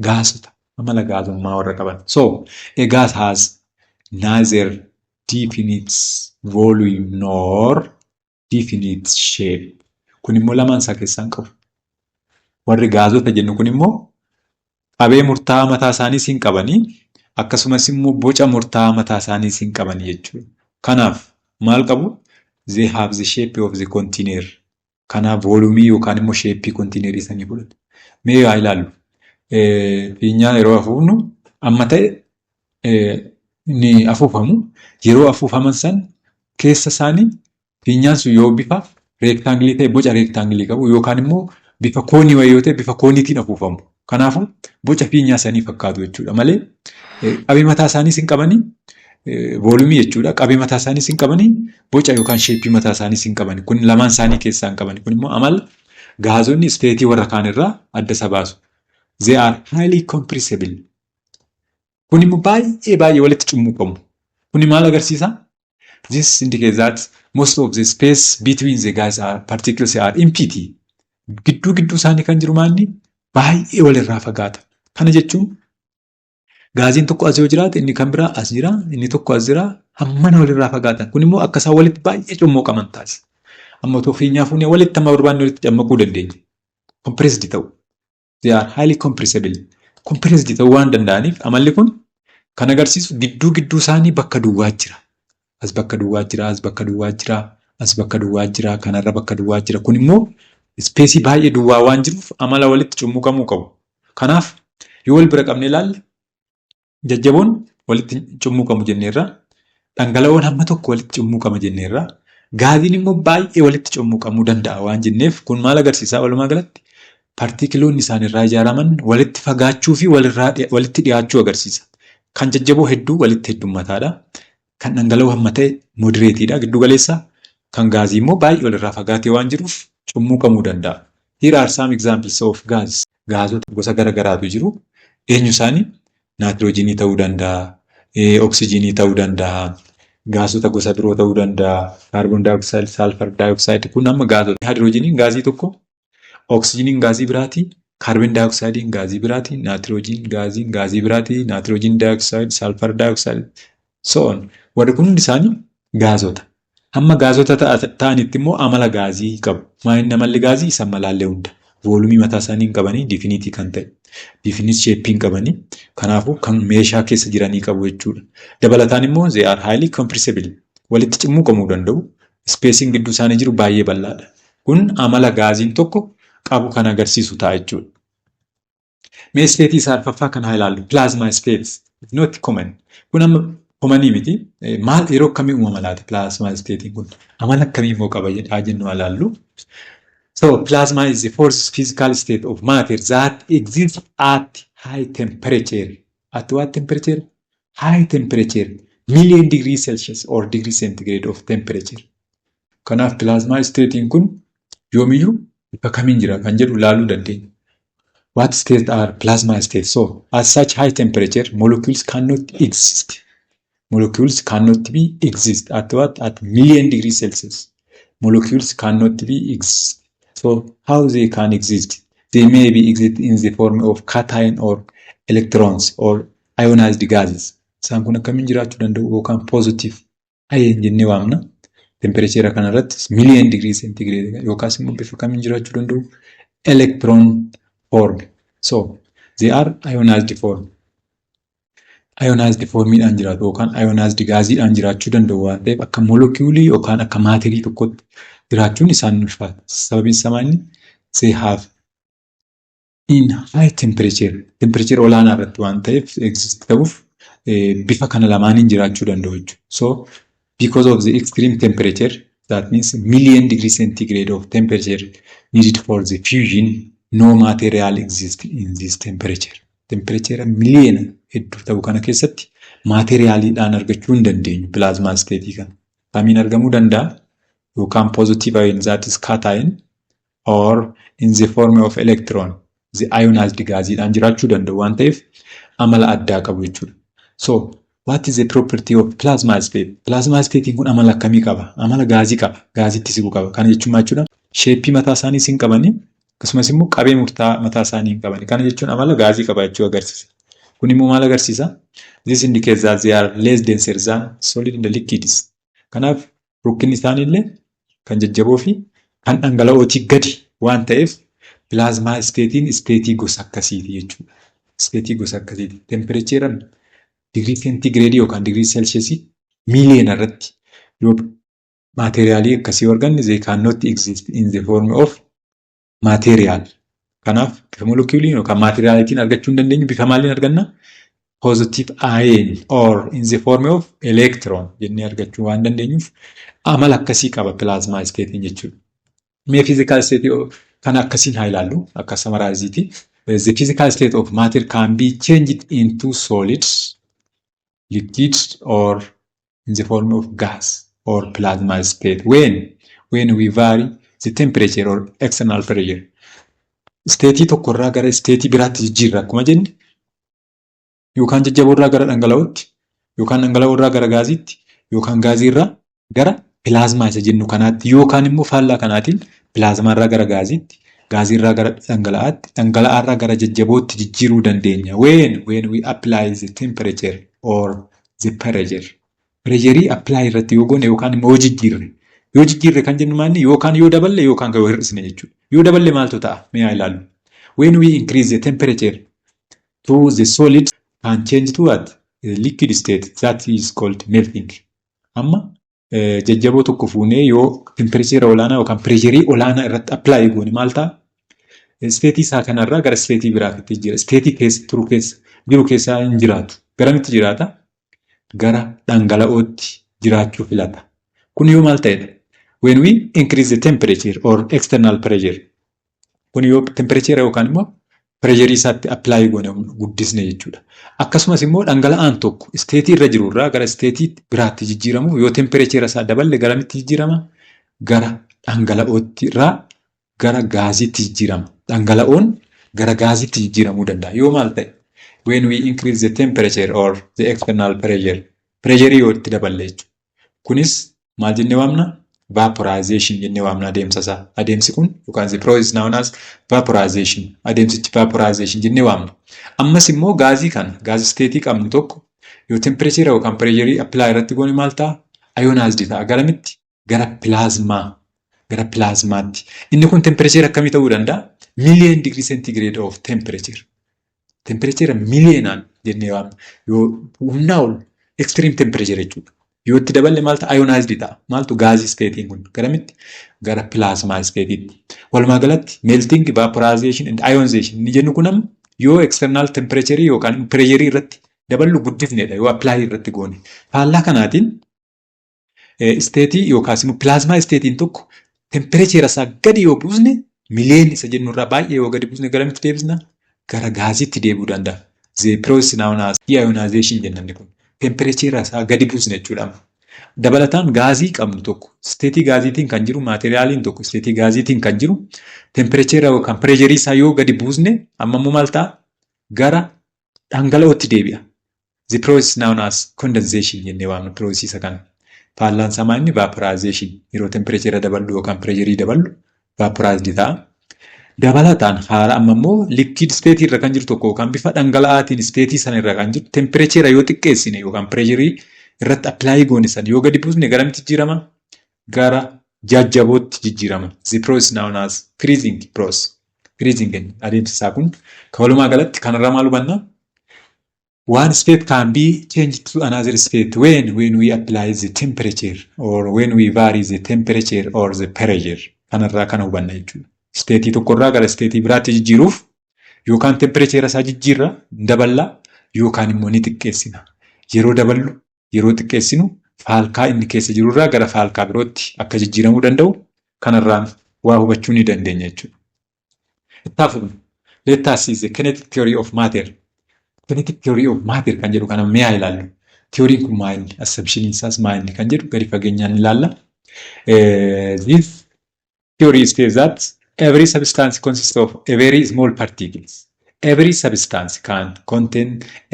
gaasota, amala gaazummaa warra qaban. So a gas has neither definite volume nor definite shape. Kun immoo lamaan isaa keessaa hin qabu. Warri gaazota jennu kun immoo qabee murtaa'aa mataa isaaniis hin qabanii, akkasumas immoo boca murtaa'aa mataa isaaniis hin qabanii jechuudha. Kanaaf maal qabu? They have the shape of the container. Kanaaf volumeii yookaan immoo shapeii containerii sanii fudhatu. Mee haa ilaallu. Fiinyaa yeroo afuufnu amma ta'e ni afuufamu. Yeroo afuufaman san keessa isaanii fiinyaan sun yoo bifa rectangleii ta'e boca rectangleii qabu, yookaan immoo bifa koonii wayii yoo ta'e bifa kooniitiin afuufamu. Kanaafuu boca fiinyaa sanii fakkaatu jechuudha malee qabee mataa isaaniis hin qabanii, volumeii jechuudha. Qabee mataa isaaniis hin qabanii, boca yookaan shapeii mataa isaaniis hin qabanii. Kun lamaan isaanii keessaa hin qabani. Kun immoo amala gaazonni stateii warra kaan irraa adda isa baasu. They are highly compressible. Kun immoo baay'ee baay'ee walitti cummuqamu. Kuni maal agarsiisa? This indicates that most of the space between the gas are particles are empty. Gidduu gidduu isaanii kan jiru maalni baay'ee walirraa fagaata. Kana jechuun gaaziin tokko as yoo jiraate, inni kan biraa as jira, inni tokko as jira, hammana walirraa fagaatan. Kun immoo akka isaan walitti baay'ee cummuqaman taasisa. Amma otoo fiinyaa fuunee walitti amma barbaanne walitti cammaquu dandeenya. Compressed ta'u. They are highly compressible. Compressed ta'uu waan danda'aniif amalli kun kan agarsiisu gidduu gidduu isaanii bakka duwwaa jira. As bakka duwwaa jira, as bakka duwwaa jira, as bakka duwwaa jira, kanarra bakka duwwaa jira. Kun immoo spaceii baay'ee duwwaa waan jiruuf amala walitti cummuqamuu qabu. Kanaaf yoo wal bira qabnee ilaalle, jajjaboon walitti cummuqamu jenneerra. Dhangala'oon hamma tokko walitti cummuqama jenneerra. Gaaziin immoo baay'ee walitti cummuqamuu danda'a waan jenneef, kun maal agarsiisa? Walumaa galatti paartikiloonni isaan irraa ijaaraman walitti fagaachuu fi walitti dhiyaachuu agarsiisa. Kan jajjaboo hedduu walitti heddummataadha. Kan dhangala'oo hamma ta'e moderateiidha, giddu galeessa. Kan gaazii immoo baay'ee walirraa fagaatee waan jiruuf cummuqamuu danda'a. Here are some examples of gas. Gaazota gosa garaagaraatu jiru. Eenyu isaanii? Naatiroojiinii ta'uu danda'a, oksijiinii ta'uu danda'a, gaasota gosa biroo ta'uu danda'a. Carbon dioxide, sulfur dioxide, kun amma gaazota. Haayidroojiniin gaazii tokko, oksijiiniin gaazii biraati, carbon dioxideiin gaazii biraati, naatiroojiin gaaziin gaazii biraati, nitrogen dioxide, sulfur dioxide, so on. Warri kun hundi isaanii gaazota. Hamma gaazota ta'anitti immoo amala gaazii qabu. Maal amalli gaazii? Isa malaallee hunda. Volumeii mataa isaanii hin qabanii, definiteii kan ta'e. Definite shapeii hin qabanii. Kanaafuu kan meeshaa keessa jiranii qabu jechuudha. Dabalataan immoo they are highly compressible. Walitti cimmuqamuu danda'u. Spaceiin gidduu isaanii jiru baay'ee bal'aadha. Kun amala gaaziin tokko qabu kan agarsiisu ta'a jechuudha. Mee stateii isaa arfaffaa kan haa ilaallu. Plasma states. Not common. Kun amma commonii miti. Maal, yeroo akkamii uumama laata plasma stateiin kun? Amala akkamii immoo qaba haa jennu haa ilaallu. So plasma is the fourth physical state of matter that exists at high temperature. At what temperature? High temperature. Million degree Celsius or degree centigrade of temperature. Kanaaf plasma stateiin kun yoomiyyuu bifa kamiin jira kan jedhu ilaaluu dandeenya. What states are plasma states? So at such high temperature, molecules cannot exist. Molecules cannot be exist at what? At million degree Celsius. Molecules cannot be exist. So how they can exist? They may be exist in the form of cation or electrons or ionized gases. Isaan kun akkamiin jiraachuu danda'u? Yookaan positive ion jennee waamna. Temperature kanarratti million degree centigrade yookaas immoo bifa kamiin jiraachuu danda'u? Electron form. So they are ionized form. Ionized formiidhaan jiraatu yookaan ionized gaaziidhaan jiraachuu danda'u waan ta'eef, akka moleculeii yookaan akka matterii tokkotti jiraachuun isaan ulfaata. Sababiin isaa maali? They have in high temperature, temperature olaanaa irratti waan ta'eef, exist ta'uuf bifa kana lamaaniin jiraachuu danda'u jechuudha. So because of the extreme temperature, that means million degree centigrade of temperature needed for the fusion. No material exists in this temperature. Temperature miliyoona hedduu ta'u kana keessatti maateriyaaliidhaan argachuu hin dandeenyu plasma state kana. Kamiin argamuu danda'a? Yookaan positive ion, that is cation, or in the form of electron, the ionized gaasiidhaan jiraachuu danda'u waan ta'eef amala addaa qabu jechuudha. So what is the property of plasma state? Plasma state kun amala akkamii qaba? Amala gaazii qaba. Gaaziitti siqu qaba. Kana jechuun maal jechuudha? Shape mataa isaanii hin qabanii, akkasumas immoo qabee murtaa'aa mataa isaanii hin qabani. Kana jechuun amala gaazii qaba jechuu agarsiisa. Kun immoo maal agarsiisa? This indicates that they are less denser than solid and liquids. Kanaaf rukkinni isaanii illee kan jajjaboo fi kan dhangala'ootii gadi waan ta'eef plasma stateiin state gosa akkasiiti jechuudha. State gosa akkasiiti. Temperaturean digirii seentigireedii yookaan digirii seelsheesii miiliyoona irratti yoo maateriyaalii akkasii arganne, they cannot exist in the form of material. Kanaaf bifa molekiyuuliin yookaan maateriyaaliitiin argachuu hin dandeenyu. Bifa maaliin arganna? Positive ion or in the form of electron jennee argachuu waan dandeenyuuf amala akkasii qaba plasma stateiin jechuudha. Mee physical state kana akkasiin haa ilaallu akka summarizeiiti. The physical state of matter can be changed into solids, liquids or in the form of gas or plasma state when we vary the temperature or external pressure. State tokkorraa gara state biraatti jijjiirra akkuma jenne, yookaan jajjaboorraa gara dhangala'ootti, yookaan dhangala'oorraa gara gaaziitti, yookaan gaaziirraa gara pilaazmaa isa jennu kanaatti, yookaan immoo faallaa kanaatiin pilaazmaarraa gara gaaziitti, gaaziirraa gara dhangala'aatti, dhangala'aarraa gara jajjabootti jijjiiruu dandeenya. When we apply the temperature or the pressure. Pressure apply irratti yoo goone yookaan immoo yoo jijjiirre. Yoo jijjiirre kan jennu maalni? Yookaan yoo daballe yookaan yoo hir'isne jechuudha. Yoo daballe maaltu ta'a? Mee haa ilaallu. When we increase the temperature to the solid can change to what? The liquid state, that is called melting. Amma jajjaboo tokko fuunee yoo temperature olaanaa yookaan pressure olaanaa irratti apply goone maal ta'a? State isaa kanarraa gara state biraatti jira. State keessa turu keessa jiru keessaa hin jiraatu. Garamitti jiraata? Gara dhangala'ootti jiraachuu filata. Kun yoo maal ta'edha? When we increase the temperature or external pressure. Kun yoo temperature yookaan immoo pressure isaatti apply goone, guddisne jechuudha. Akkasumas immoo dhangala'aan tokko state irra jiru irraa gara state biraatti jijjiiramuuf yoo temperature isaa daballe garamitti jijjiirama? Gara dhangala'ootti irraa gara gaaziitti jijjiirama. Dhangala'oon gara gaaziitti jijjiiramuu danda'a. Yoo maal ta'e? When we increase the temperature or the external pressure. Pressure yoo itti daballe jechuudha. Kunis maal jennee waamna? Vaporization jennee waamna adeemsa isaa. Adeemsi kun yookaan the process known as vaporization. Adeemsichi vaporization jennee waamna. Ammas immoo gaazii kana, gaazii state qabnu tokko yoo temperature yookaan pressure apply irratti goone maal ta'a? Ionized ta'a. Garamitti? Gara pilaazmaa. Gara pilaazmaatti. Inni kun temperature akkamii ta'uu danda'a? Million degree centigrade of temperature. Temperature miliyoonaan jennee waamna. Yoo humnaa ol extreme temperature jechuudha. Yoo itti daballe maal ta'a? Ionized ta'a. Maaltu? Gaazii stateiin kun garamitti? Gara pilaazmaa stateiitti. Walumaa galatti melting, vaporization and ionization inni jennu kun amma yoo external temperature yookaan pressure irratti daballu, guddifnedha yoo apply irratti goone. Faallaa kanaatiin state yookaas immoo plasma stateiin tokko temperature isaa gadi yoo buusne, miliyoon isa jennurraa baay'ee yoo gadi buusne, garamitti deebisna? Gara gaaziitti deebi'uu danda'a. The process known as deionization jenna kun. Temperature isaa gadi buusne jechuudha. Dabalataan gaazii qabnu tokko, state gaaziitiin kan jiru, maateriyaaliin tokko state gaaziitiin kan jiru temperature yookaan pressure isaa yoo gadi buusne, amma immoo maal ta'a? Gara dhangala'ootti deebi'a. The process known as condensation jennee waamna process isa kana. Faallaan isaa inni vaporization, yeroo temperature daballu yookaan pressure daballu vaporized ta'a. Dabalataan haala amma immoo liquid state irra kan jiru tokko yookaan bifa dhangala'aatiin state sana irra kan jiru temperature yoo xiqqeessine yookaan pressure irratti apply goone sana yoo gadi buusne, garamitti jijjiirama? Gara jajjabootti jijjiirama. The process known as freezing process. Freezing adeemsi isaa kun kan walumaa galatti kanarraa maal hubanna? One state can be changed to another state when we apply the temperature or when we vary the temperature or the pressure. Kanarraa kana hubanna jechuudha. State tokkorraa gara state biraatti jijjiiruuf yookaan temperature isaa jijjiirra, daballaa, yookaan immoo ni xiqqeessina. Yeroo daballu, yeroo xiqqeessinu, faalkaa inni keessa jirurraa gara faalkaa birootti akka jijjiiramuu danda'u kanarraan waa hubachuu ni dandeenya jechuudha. Itti fufna. Let us see the kinetic theory of matter. Kinetic theory of matter kan jedhu kana mee haa ilaallu. Theoryin kun maa inni? Assumption isaas maa inni kan jedhu gadi fageenyaan ilaalla. This theory states that every substance consists of a very small particles. Every substance can contain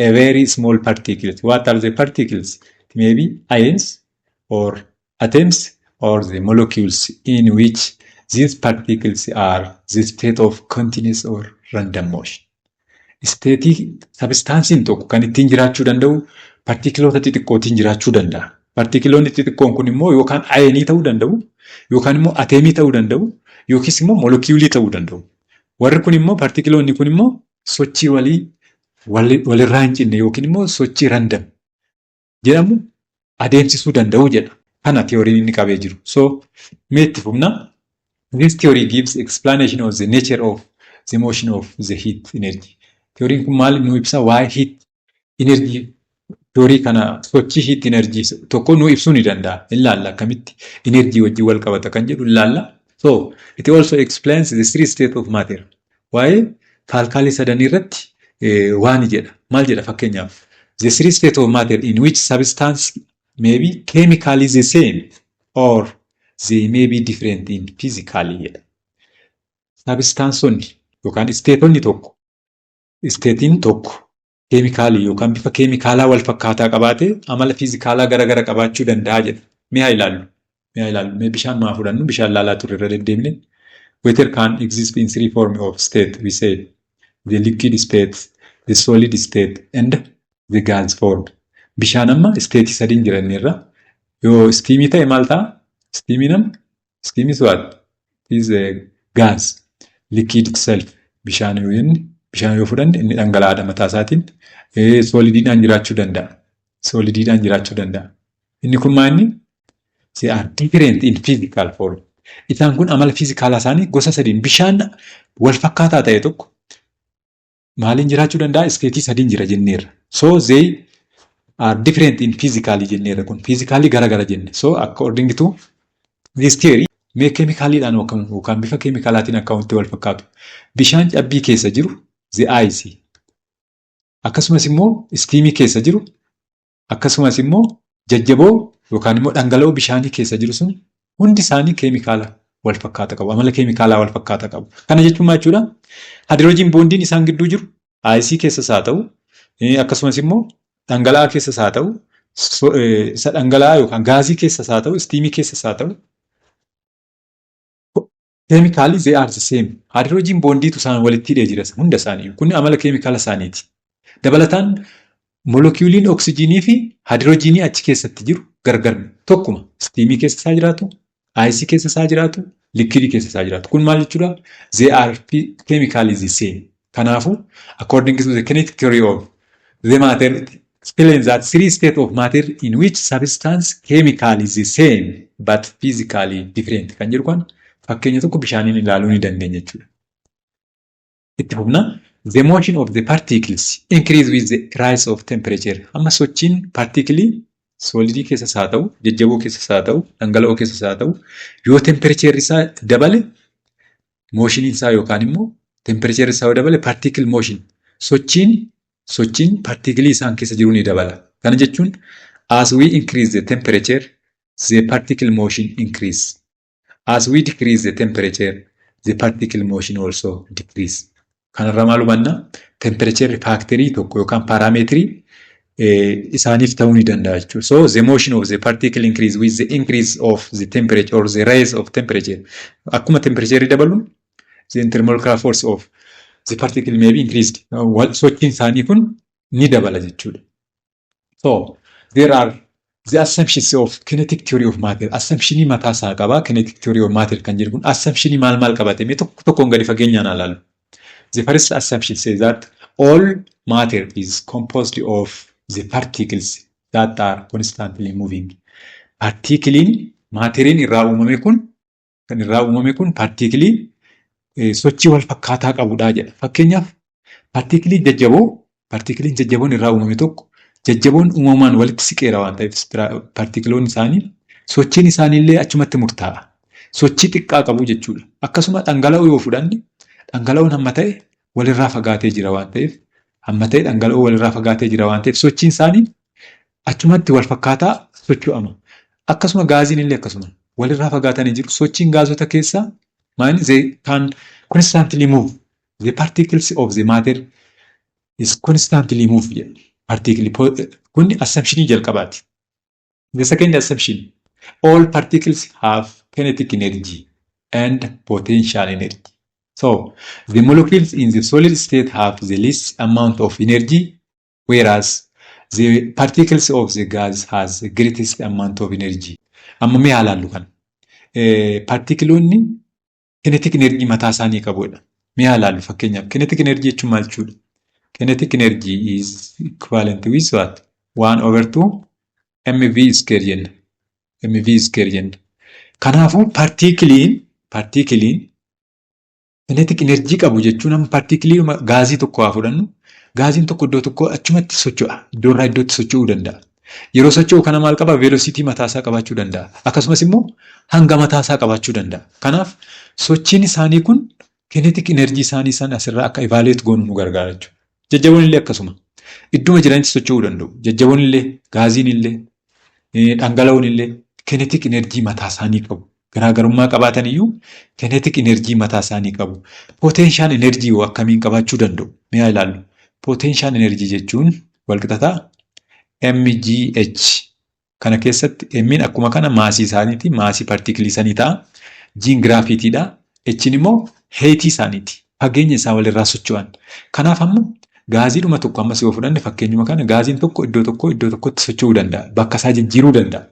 a very small particles. What are the particles? It may be ions or atoms or the molecules in which these particles are the state of continuous or random motion. Stateii substanceiin tokko kan ittiin jiraachuu danda'u particleoota xixiqqootiin jiraachuu danda'a. Particleoonni xixiqqoon kun immoo yookaan ionii ta'uu danda'u, yookaan immoo atomii ta'uu danda'u, yookiis immoo moleculeii ta'uu danda'u. Warri kun immoo, particleoonni kun immoo, sochii walii walirraa hin cinne yookiin immoo sochii random jedhamu adeemsisuu danda'u jedha. Kana theoryin inni qabee jiru. So mee itti fufna. This theory gives explanation of the nature of the motion of the heat energy. Theoryin kun maal nu ibsa? Waa'ee heat energy theory kana, sochii heat energy tokko nu ibsuu ni danda'a. Ilaalla, akkamitti energy wajjin wal qabata kan jedhu ilaalla. So it also explains the three state of matter. Waa'ee faalkaalee sadanii irratti waan jedha. Maal jedha fakkeenyaaf? The three state of matter in which substance may be chemically the same or they may be different in physically jedha. Substanceonni yookaan stateonni tokko, stateiin tokko chemicalii yookaan bifa keemikaalaa wal fakkaataa qabaatee amala fiizikaalaa gara qabaachuu danda'a jedha. Mee haa ilaallu. Mee haa ilaallu. Mee bishaan maa fudhannu? Bishaan laalaa turre irra deddeemne. Water can exist in three forms of state, we said. The liquid state, the solid state and the gas form. Bishaan amma stateii sadiin jiranirra. Yoo steamii ta'e maal ta'a? Steamiin amma, steam is what? It is a gas. Liquid itself. Bishaan yoo jenne, bishaan yoo fudhanne, inni dhangala'aadha mataa isaatiin. Solidiidhaan jiraachuu danda'a. Solidiidhaan jiraachuu danda'a. Inni kun maal inni? They are different in physical form. Isaan kun amala fiizikaalaa isaanii gosa sadiin, bishaan wal fakkaataa ta'e tokko maaliin jiraachuu danda'a? Stateii sadiin jira jenneerra. So they are different in physically jenneerra, kun physically gara jenne. So according to this theory, mee chemicaliidhaan yookaan bifa keemikaalaatiin akka wanti wal fakkaatu. Bishaan cabbii keessa jiru, the ice, akkasumas immoo steamii keessa jiru, akkasumas immoo jajjaboo yookaan immoo dhangala'oo bishaanii keessa jiru sun hundi isaanii keemikaala wal fakkaata qabu. Amala keemikaalaa wal fakkaata qabu. Kana jechuun maal jechuudha? Hydrogen bondiin isaan gidduu jiru iceii keessas haa ta'u, akkasumas immoo dhangala'aa keessas haa ta'u, isa dhangala'aa yookaan gaazii keessas haa ta'u, steamii keessas haa ta'u, chemically they are the same. Hydrogen bondiitu isaan walitti hidhee jira hunda isaanii. Kun amala keemikaala isaaniiti. Dabalataan moleculeiin oksijiinii fi haayidroojinii achi keessatti jiru gargar tokkuma. Steamii keessa isaa jiraatu, iceii keessa isaa jiraatu, liquidii keessa isaa jiraatu. Kun maal jechuudha? They are chemically the same. Kanaafuu according to the kinetic theory of the matter, it explains that three state of matter in which substance chemically is the same but physically different kan jedhu kan fakkeenya tokko bishaaniin ilaaluu ni dandeenya jechuudha. Itti fufna. The motion of the particles increase with the rise of temperature. Amma sochiin particleii solidii keessas haa ta'u, jajjaboo keessas haa ta'u, dhangala'oo keessas haa ta'u, yoo temperatureri isaa dabale, motioniin isaa yookaan immoo temperatureri isaa yoo dabale, particle motion, sochiin particleii isaan keessa jiru ni dabala. Kana jechuun as we increase the temperature, the particle motion increase. As we decrease the temperature, the particle motion also decrease. Kanarraa maal hubanna? Temperatureri factorii tokko yookaan parameterii isaaniif ta'uu ni danda'a jechuudha. So the motion of the particle increase with the increase of the temperature or the rise of temperature. Akkuma temperature dabaluun, the intermolecular force of the particle may be increased. Sochiin isaanii kun ni dabala jechuudha. So there are the assumptions of kinetic theory of matter. Assumptionii mataa isaa qaba. Kinetic theory of matter kan jedhu kun assumptionii maal maal qabate? Mee tokko tokkoon gadi fageenyaan ilaallu. The first assumption says that all matter is composed of the particles that are constantly moving. Particleiin matteriin irraa uumame kun, kan irraa uumame kun, particleii sochii wal fakkaataa qabudha jedha. Fakkeenyaaf particleii jajjaboo, particleiin jajjaboon irraa uumame tokko, jajjaboon uumamaan walitti siqeera waan ta'eef, particleoonni isaanii sochiin isaaniillee achumatti murtaa'a. Sochii xiqqaa qabu jechuudha. Akkasuma dhangala'oo yoo fudhanne, Dhangala'oon hamma ta'e walirraa fagaatee jira waan ta'eef, hamma ta'e dhangala'oo walirraa fagaatee jira waan ta'eef, sochiin isaanii achumatti wal fakkaataa socho'ama. Akkasuma gaaziin illee akkasuma walirraa fagaatanii jiru. Sochiin gaazota keessaa maali? They can constantly move. The particles of the matter is constantly move jedhu. Particle kun assumptionii jalqabaati. The second assumption, all particles have kinetic energy and potential energy. So the molecules in the solid state have the least amount of energy, whereas the particles of the gas has the greatest amount of energy. Amma mee haa ilaallu kana. Paartikiloonni kinetic energy mataa isaanii qabudha. Mee haa ilaallu, fakkeenyaaf kinetic energy jechuun maal jechuudha? Kinetic energy is equivalent with what? 1 over 2 mv square jenna. Mv square jenna. Kanaafuu paartikiliin kinetic energy qabu jechuun, amma paartikilii gaazii tokko haa fudhannu. Gaaziin tokko iddoo tokko achumatti socho'a. Iddoo irraa iddootti socho'uu danda'a. Yeroo socho'u kana maal qaba? Velocity mataasaa qabaachuu danda'a. Akkasumas immoo hanga mataasaa qabaachuu danda'a. Kanaaf sochiin isaanii kun kinetic energy isaanii sana asirraa akka evaluate goonu nu gargaara jechuudha. Jajjaboon illee akkasuma. Idduma jiranitti socho'uu danda'u. Jajjaboon illee, gaaziin illee, dhangala'oon illee kinetic energy mataa isaanii qabu. Garaagarummaa qabaatan iyyuu kinetic energy mataa isaanii qabu. Potential energy hoo akkamiin qabaachuu danda'u? Mee haa ilaallu. Potential energy jechuun walqixataa MGH. Kana keessatti M'n akkuma kana maasii isaaniiti. Maasii paartikilii sanii ta'a. G'n gravitydha. H'n immoo heightii isaaniiti. Fageenya isaan walirraa socho'an. Kanaaf amma gaaziidhuma tokko ammas yoo fudhanne, fakkeenyuma kana, gaaziin tokko iddoo tokkoo iddoo tokkotti socho'uu danda'a. Bakka isaa jijjiiruu danda'a.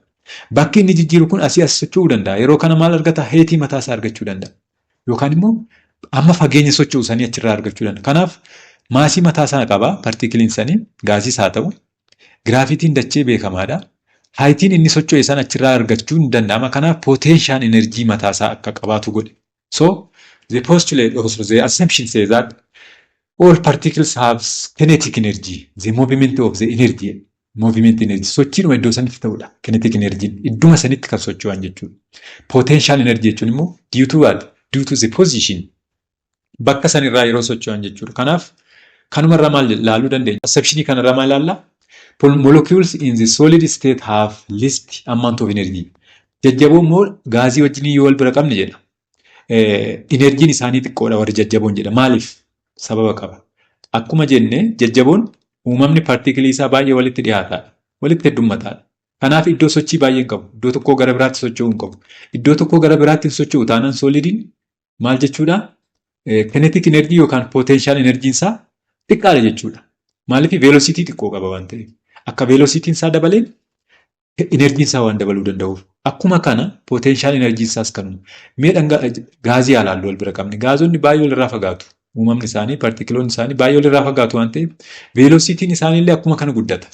Bakki inni jijjiiru kun asii as socho'uu danda'a. Yeroo kana maal argata? Heightii mataa isaa argachuu danda'a. Yookaan immoo amma fageenya socho'u sanii achirraa argachuu danda'a. Kanaaf maasii mataa isaa qaba paartikiliin sanii, gaasiis haa ta'u. Gravityn dachee beekamaadha. Heightiin inni socho'e sana achirraa argachuu ni danda'ama. Kanaaf potential energy mataa isaa akka qabaatu godhe. So the postulate also, the assumption says that all particles have kinetic energy, the movement of the energy. Movement energy sochiinuma iddoo sanitti ta'udha. Kinetic energy idduma sanitti kan socho'an jechuudha. Potential energy jechuun immoo due to what? Due to the position. Bakka sanirraa yeroo socho'an jechuudha. Kanaaf kanumarraa maal ilaaluu dandeenya? Assumptionii kanarraa maal ilaallaa? Molecules in the solid state have least amount of energy. Jajjaboo immoo gaazii wajjin yoo wal bira qabne jedha. Energyn isaanii xiqqoodha warri jajjaboon jedha. Maaliif? Sababa qaba. Akkuma jenne, jajjaboon uumamni paartikilii isaa baay'ee walitti dhiyaataadha. Walitti heddummataadha. Kanaaf iddoo sochii baay'ee hin qabu. Iddoo tokkoo gara biraatti socho'uu hin qabu. Iddoo tokkoo gara biraatti hin socho'u taanaan solidiin maal jechuudha? Kinetic energy yookaan potential energy isaa xiqqaadha jechuudha. Maaliif? Velocity xiqqoo qaba waan ta'eef. Akka velocityn isaa dabaleen energyn isaa waan dabaluu danda'uuf. Akkuma kana potential energy isaas kanuma. Mee gaazii haa ilaallu wal bira qabne. Gaazonni baay'ee walirraa fagaatu. Uumamni isaanii, paartikiloonni isaanii baay'ee walirraa fagaatu waan ta'eef velocityn isaaniillee akkuma kana guddata.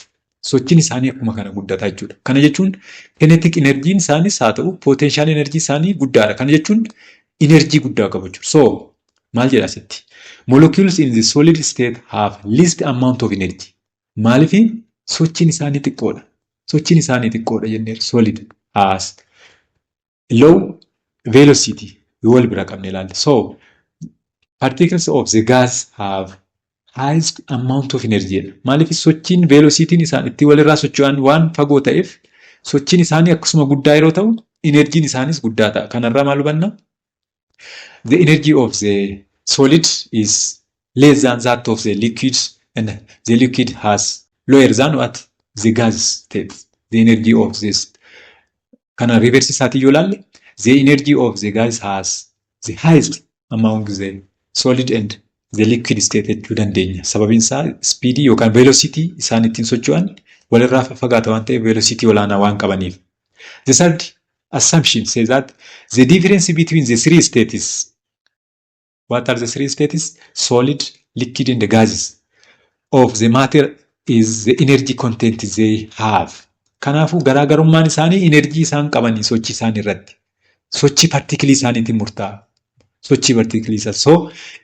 Sochiin isaanii akkuma kana guddata jechuudha. Kana jechuun kinetic energyn isaanis haa ta'u potential energy isaanii guddaadha. Kana jechuun energy guddaa qabu jechuudha. So maal jedha asitti? Molecules in the solid state have least amount of energy. Maaliif? Sochiin isaanii xiqqoodha. Sochiin isaanii xiqqoodha jenneerra. Solid has low velocity yoo wal bira qabne ilaalle. So particles of the gas have highest amount of energy jedha. Maaliif? Sochiin, velocityn isaan itti walirraa socho'an waan fagoo ta'eef, sochiin isaanii akkasuma guddaa yeroo ta'u energyn isaanis guddaa ta'a. Kanarraa maal hubanna? The energy of the solid is less than that of the liquid, and the liquid has lower than what? The gas state. The energy of this, kana reverse isaatii yoo ilaalle, the energy of the gas has the highest among the solid and the liquid state jechuu dandeenya. Sababiin isaa speedii yookaan velocity isaan ittiin socho'an walirraa fagaata waan ta'eef, velocity olaanaa waan qabaniif. The third assumption says that the difference between the three states. What are the three states? Solid, liquid and gases of the matter is the energy content they have. Kanaafuu garaagarummaan isaanii energy isaan qabanii sochii isaanii irratti. Sochii partikilii isaaniitiin murtaa'a. Sochii partikilii isaa. So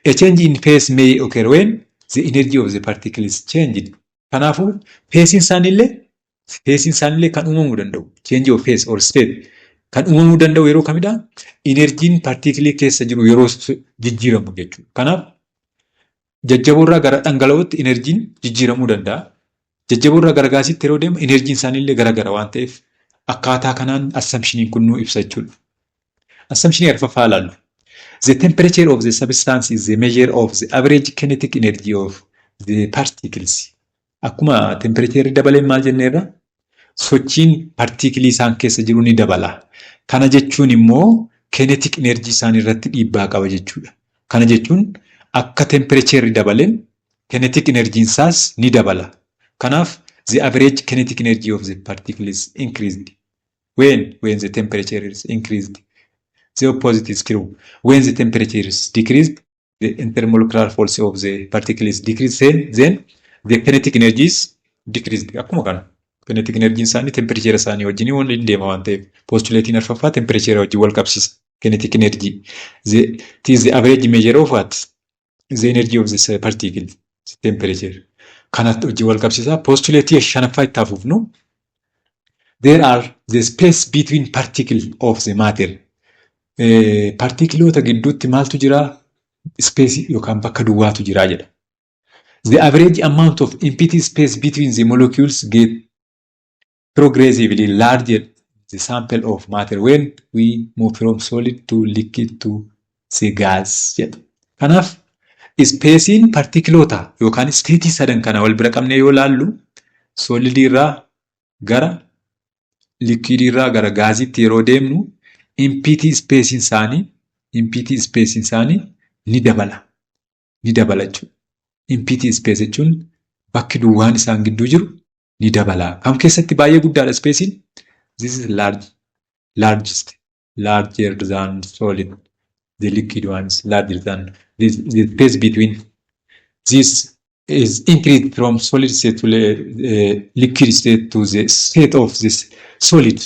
a change in phase may occur when the energy of the particle is changed. Kanaafuu phaseiin isaaniillee kan uumamuu danda'u. Change of phase or state. Kan uumamuu danda'u yeroo kamidha? Enerjiin paartiikilii keessa jiru yeroo jijjiiramu jechuudha. Kanaaf jajjaboorraa gara dhangala'ootti enerjiin jijjiiramuu danda'a. Jajjaboorraa gara gaasiitti yeroo deemu enerjiin isaaniillee garagara waan ta'eef akkaataa kanaan assumptioniin kun nuu ibsa jechuudha. Assumptionii arfaffaa ilaallu. The temperature of the substance is the measure of the average kinetic energy of the particles. Akkuma temperatureii dabaleen maal jenneerra? Sochiin partiikilii isaan keessa jiru ni dabala. Kana jechuun immoo kinetic energy isaan irratti dhiibbaa qaba jechuudha. Kana jechuun akka temperatureii dabaleen kinetic energy isaas ni dabala. Kanaaf the average kinetic energy of the particle is increased when the temperature is increased. The opposite is true. When the temperature is decreased, the intermolecular force of the particle is decreased, then the kinetic energy is decreased. Akkuma kana. Kinetic energy isaanii temperature isaanii wajjin waliin deema waan ta'eef postulatiin arfaffaa temperature wajjin wal qabsiisa. Kinetic energy. It is the average measure of what? The energy of the particle. The temperature. Kanatti wajjin wal qabsiisa. Postulatii shanaffaa itti hafuufnu. There are the space between particle of the matter. Paartikiloota gidduutti maaltu jira? Spaceii yookaan bakka duwwaatu jira jedha. The average amount of empty space between the molecules get progressively larger the sample of matter when we move from solid to liquid to the gas jedha. Kanaaf spaceiin paartikiloota yookaan stateii sadan kana wal bira qabnee yoo laallu solidii irraa gara liquidii irraa gara gaaziitti yeroo deemnu empty spaceiin isaanii ni dabala. Ni dabala jechuudha. Empty space jechuun bakki duwwaan isaan gidduu jiru ni dabala. Kam keessatti baay'ee guddaadha spaceiin? This is large, largest, larger than solid. The liquid ones larger than this, the space between this is increased from solid state to liquid state to the state of this solid.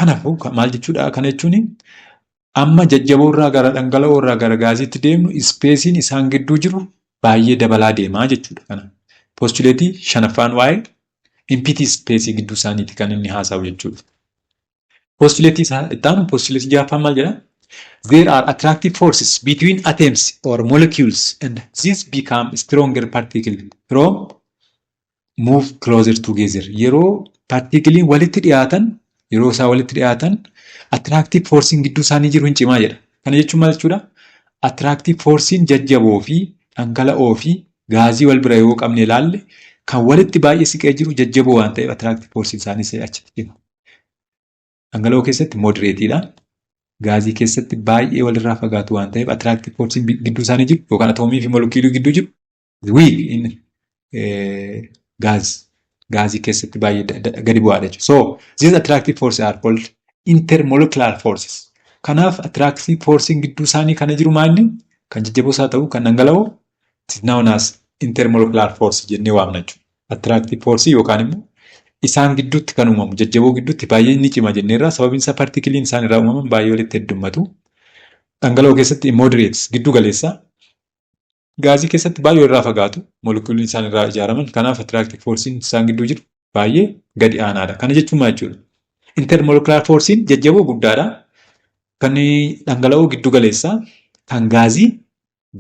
Kanaafuu maal jechuudha? Kana jechuun amma jajjaboo irraa gara dhangala'oo irraa gara gaaziitti deemnu spaceiin isaan gidduu jiru baay'ee dabalaa deemaa jechuudha. Kana postulatii shanaffaan waa'ee empty spaceii gidduu isaaniiti kan inni haasa'u jechuudha. Postulatii isaa itti aanu, postulatii ja'affaan maal jedhaa? There are attractive forces between atoms or molecules and these become stronger particle from move closer together. Yeroo partikiliin walitti dhiyaatan, yeroo isaan walitti dhiyaatan, attractive forcein gidduu isaanii jiru hin cimaa jedha. Kana jechuun maal jechuudha? Attractive forcein jajjaboo fi dhangala'oo fi gaazii wal bira yoo qabne ilaalle, kan walitti baay'ee siqee jiru jajjaboo waan ta'eef attractive forcein isaanii achitti cima. Dhangala'oo keessatti moderateiidha. Gaazii keessatti baay'ee walirraa fagaatu waan ta'eef attractive forcein gidduu isaanii jiru yookaan atoomii fi molekiilii gidduu jiru weak in gas, gaazii keessatti baay'ee gadi bu'aadha jechuudha. So these attractive forces are called intermolecular forces. Kanaaf attractive forcein gidduu isaanii kana jiru maalni? Kan jajjaboos haa ta'u kan dhangala'oo, it is known as intermolecular force jennee waamna jechuudha. Attractive force yookaan immoo isaan gidduutti kan uumamu jajjaboo gidduutti baay'ee ni cima jenneerra, sababiin isaa partikiliin isaan irraa uumaman baay'ee walitti heddummatu. Dhangala'oo keessatti moderate, giddu galeessa. Gaazii keessatti baay'ee irraa fagaatu moolekuuliin isaan irraa ijaaraman, kanaaf attractive forcein isaan gidduu jiru baay'ee gadi aanaadha. Kana jechuun maal jechuudha? Intermolecular forcein jajjaboo guddaadha. Kan dhangala'oo giddu galeessa, kan gaazii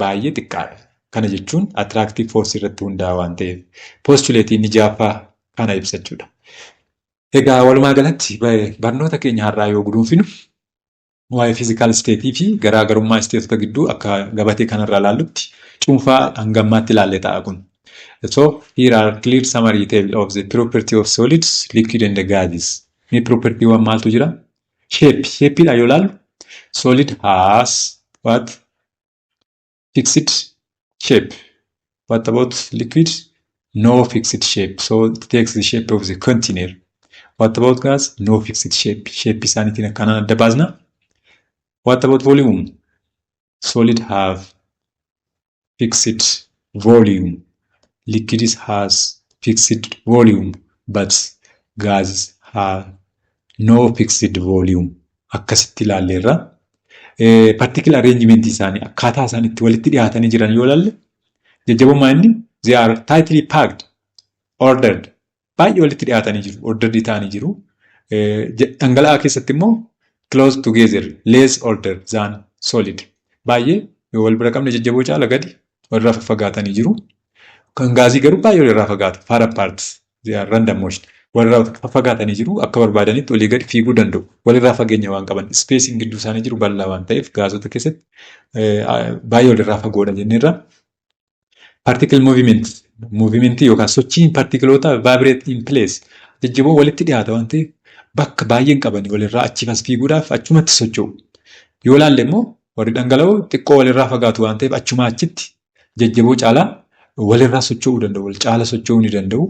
baay'ee xiqqaadha. Kana jechuun attractive force irratti hundaa'a waan ta'eef postulatii inni ja'affaa kana ibsa jechuudha. Egaa walumaa galatti barnoota keenya har'aa yoo guduunfinu, waa'ee physical stateii fi garaagarummaa stateota gidduu akka gabatee kanarraa ilaallutti cuunfaa hangammaatti ilaalle ta'a kun. So here are clear summary table of the property of solids, liquid and gases. Mee propertywwan maaltu jira? Shape. Shapeidha yoo ilaallu, solid has what? Fixed shape. What about liquid? No fixed shape. So it takes the shape of the container. What about gas? No fixed shape. Shape isaaniitiin akkanaan adda baasna. What about volume? Solid have fixed volume. Liquids has fixed volume, but gases have no fixed volume. Akkasitti ilaalleerra. Particle arrangement isaanii, akkaataa isaan itti walitti dhiyaatanii jiran yoo ilaalle, jajjabummaa inni they are tightly packed, ordered, baay'ee walitti dhiyaatanii jiru, ordered ta'anii jiru. Dhangala'aa keessatti immoo Close together, less order than solid. Baay'ee yoo wal bira qabne jajjaboo caala gadi walirraa faffagaatanii jiru. Kan gaazii garuu baay'ee walirraa fagaata. Far apart. They are random motion. Walirraa faffagaatanii jiru, akka barbaadanitti olii gadi fiiguu danda'u. Walirraa fageenya waan qaban. Spaceiin gidduu isaanii jiru bal'aa waan ta'eef gaazota keessatti baay'ee walirraa fagoodha jenneerra. Particle movement. Movementii yookaan sochiin partikiloota vibrate in place. Jajjaboo walitti dhiyaata waan ta'eef bakka baay'een qabanii walirraa achiif as fiiguudhaaf achumatti socho'u. Yoo ilaalle immoo warri dhangala'oo xiqqoo walirraa fagaatu waan ta'eef achumaa achitti jajjaboo caalaa walirraa socho'uu danda'u. Wal caala socho'uu ni danda'u.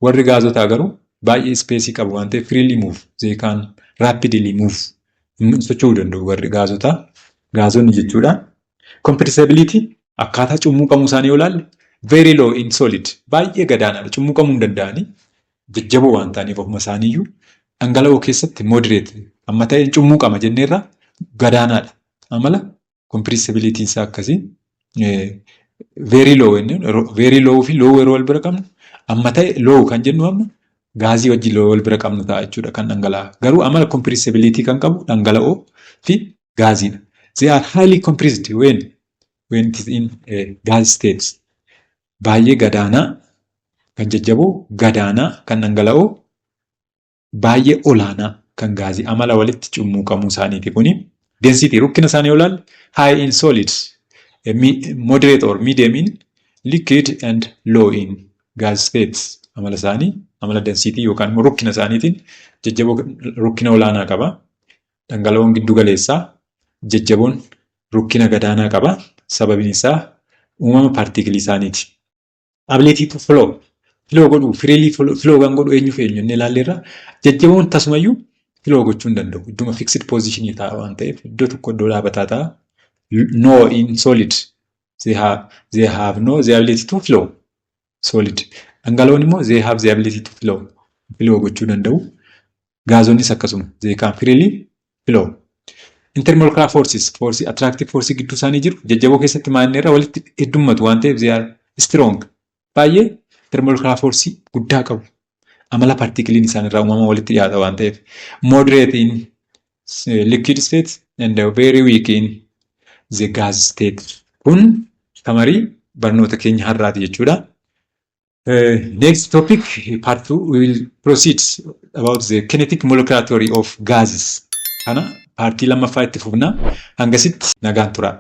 Warri gaazotaa garuu baay'ee spaceii qabu waan ta'eef freely move. They can rapidly move. Socho'uu danda'u warri gaazotaa. Gaazonni jechuudha. Compressibility, akkaataa cummuqamuu isaanii yoo ilaalle, very low in solid, baay'ee gadaanaadha. Cummuqamuu hin danda'anii jajjaboo waan ta'aniif ofuma isaaniiyyuu. Dhangala'oo keessatti moderate amma ta'e cummuqama jenneerra, gadaanaadha. Amala compressibility isaa akkasii very low, very low fi low yeroo wal bira qabnu, amma ta'e low kan jennu amma gaazii wajjin wal bira qabnu ta'a jechuudha kan dhangala'aa. Garuu amala compressibility kan qabu dhangala'oo fi gaaziidha. They are highly compressed when it is in gas states. Baay'ee gadaanaa kan jajjaboo, gadaanaa kan dhangala'oo, baay'ee olaanaa kan gaazii, amala walitti cummuqamuu isaaniiti kuni. Density, rukkina isaanii yoo ilaalle, high in solids, moderate or medium in liquid and low in gas states. Amala isaanii, amala density yookaan immoo rukkina isaaniitiin jajjaboo rukkina olaanaa qaba. Dhangala'oon giddu galeessaa, jajjaboon rukkina gadaanaa qaba. Sababiin isaa uumama paartikilii isaaniiti. Ability to flow. Flow godhuu, freely flow kan godhu eenyu fi eenyu inni ilaalleerra. Jajjaboon tasumayyuu flow gochuu hin danda'u. Idduma fixed position ta'a waan ta'eef iddoo tokko iddoo dhaabataa ta'a. No, in solid. They have no the ability to flow. Solid. Dhangala'oon immoo they have the ability to flow. Flow gochuu danda'u. Gaazonnis akkasuma. They can freely flow. Intermolecular forces, force, attractive force gidduu isaanii jiru jajjaboo keessatti maanneerra walitti heddummatu waan ta'eef they are strong. Baay'ee intermolecular force guddaa qabu. Amala partikiliin isaan irraa uumama walitti dhiyaata waan ta'eef. Moderate in liquid state and very weak in the gas state. Kun summary barnoota keenya har'aati jechuudha. Next topic, part 2, we will proceed about the kinetic molecular theory of gases. Kana partii lammaffaa itti fufna. Hangasitti nagaan tura.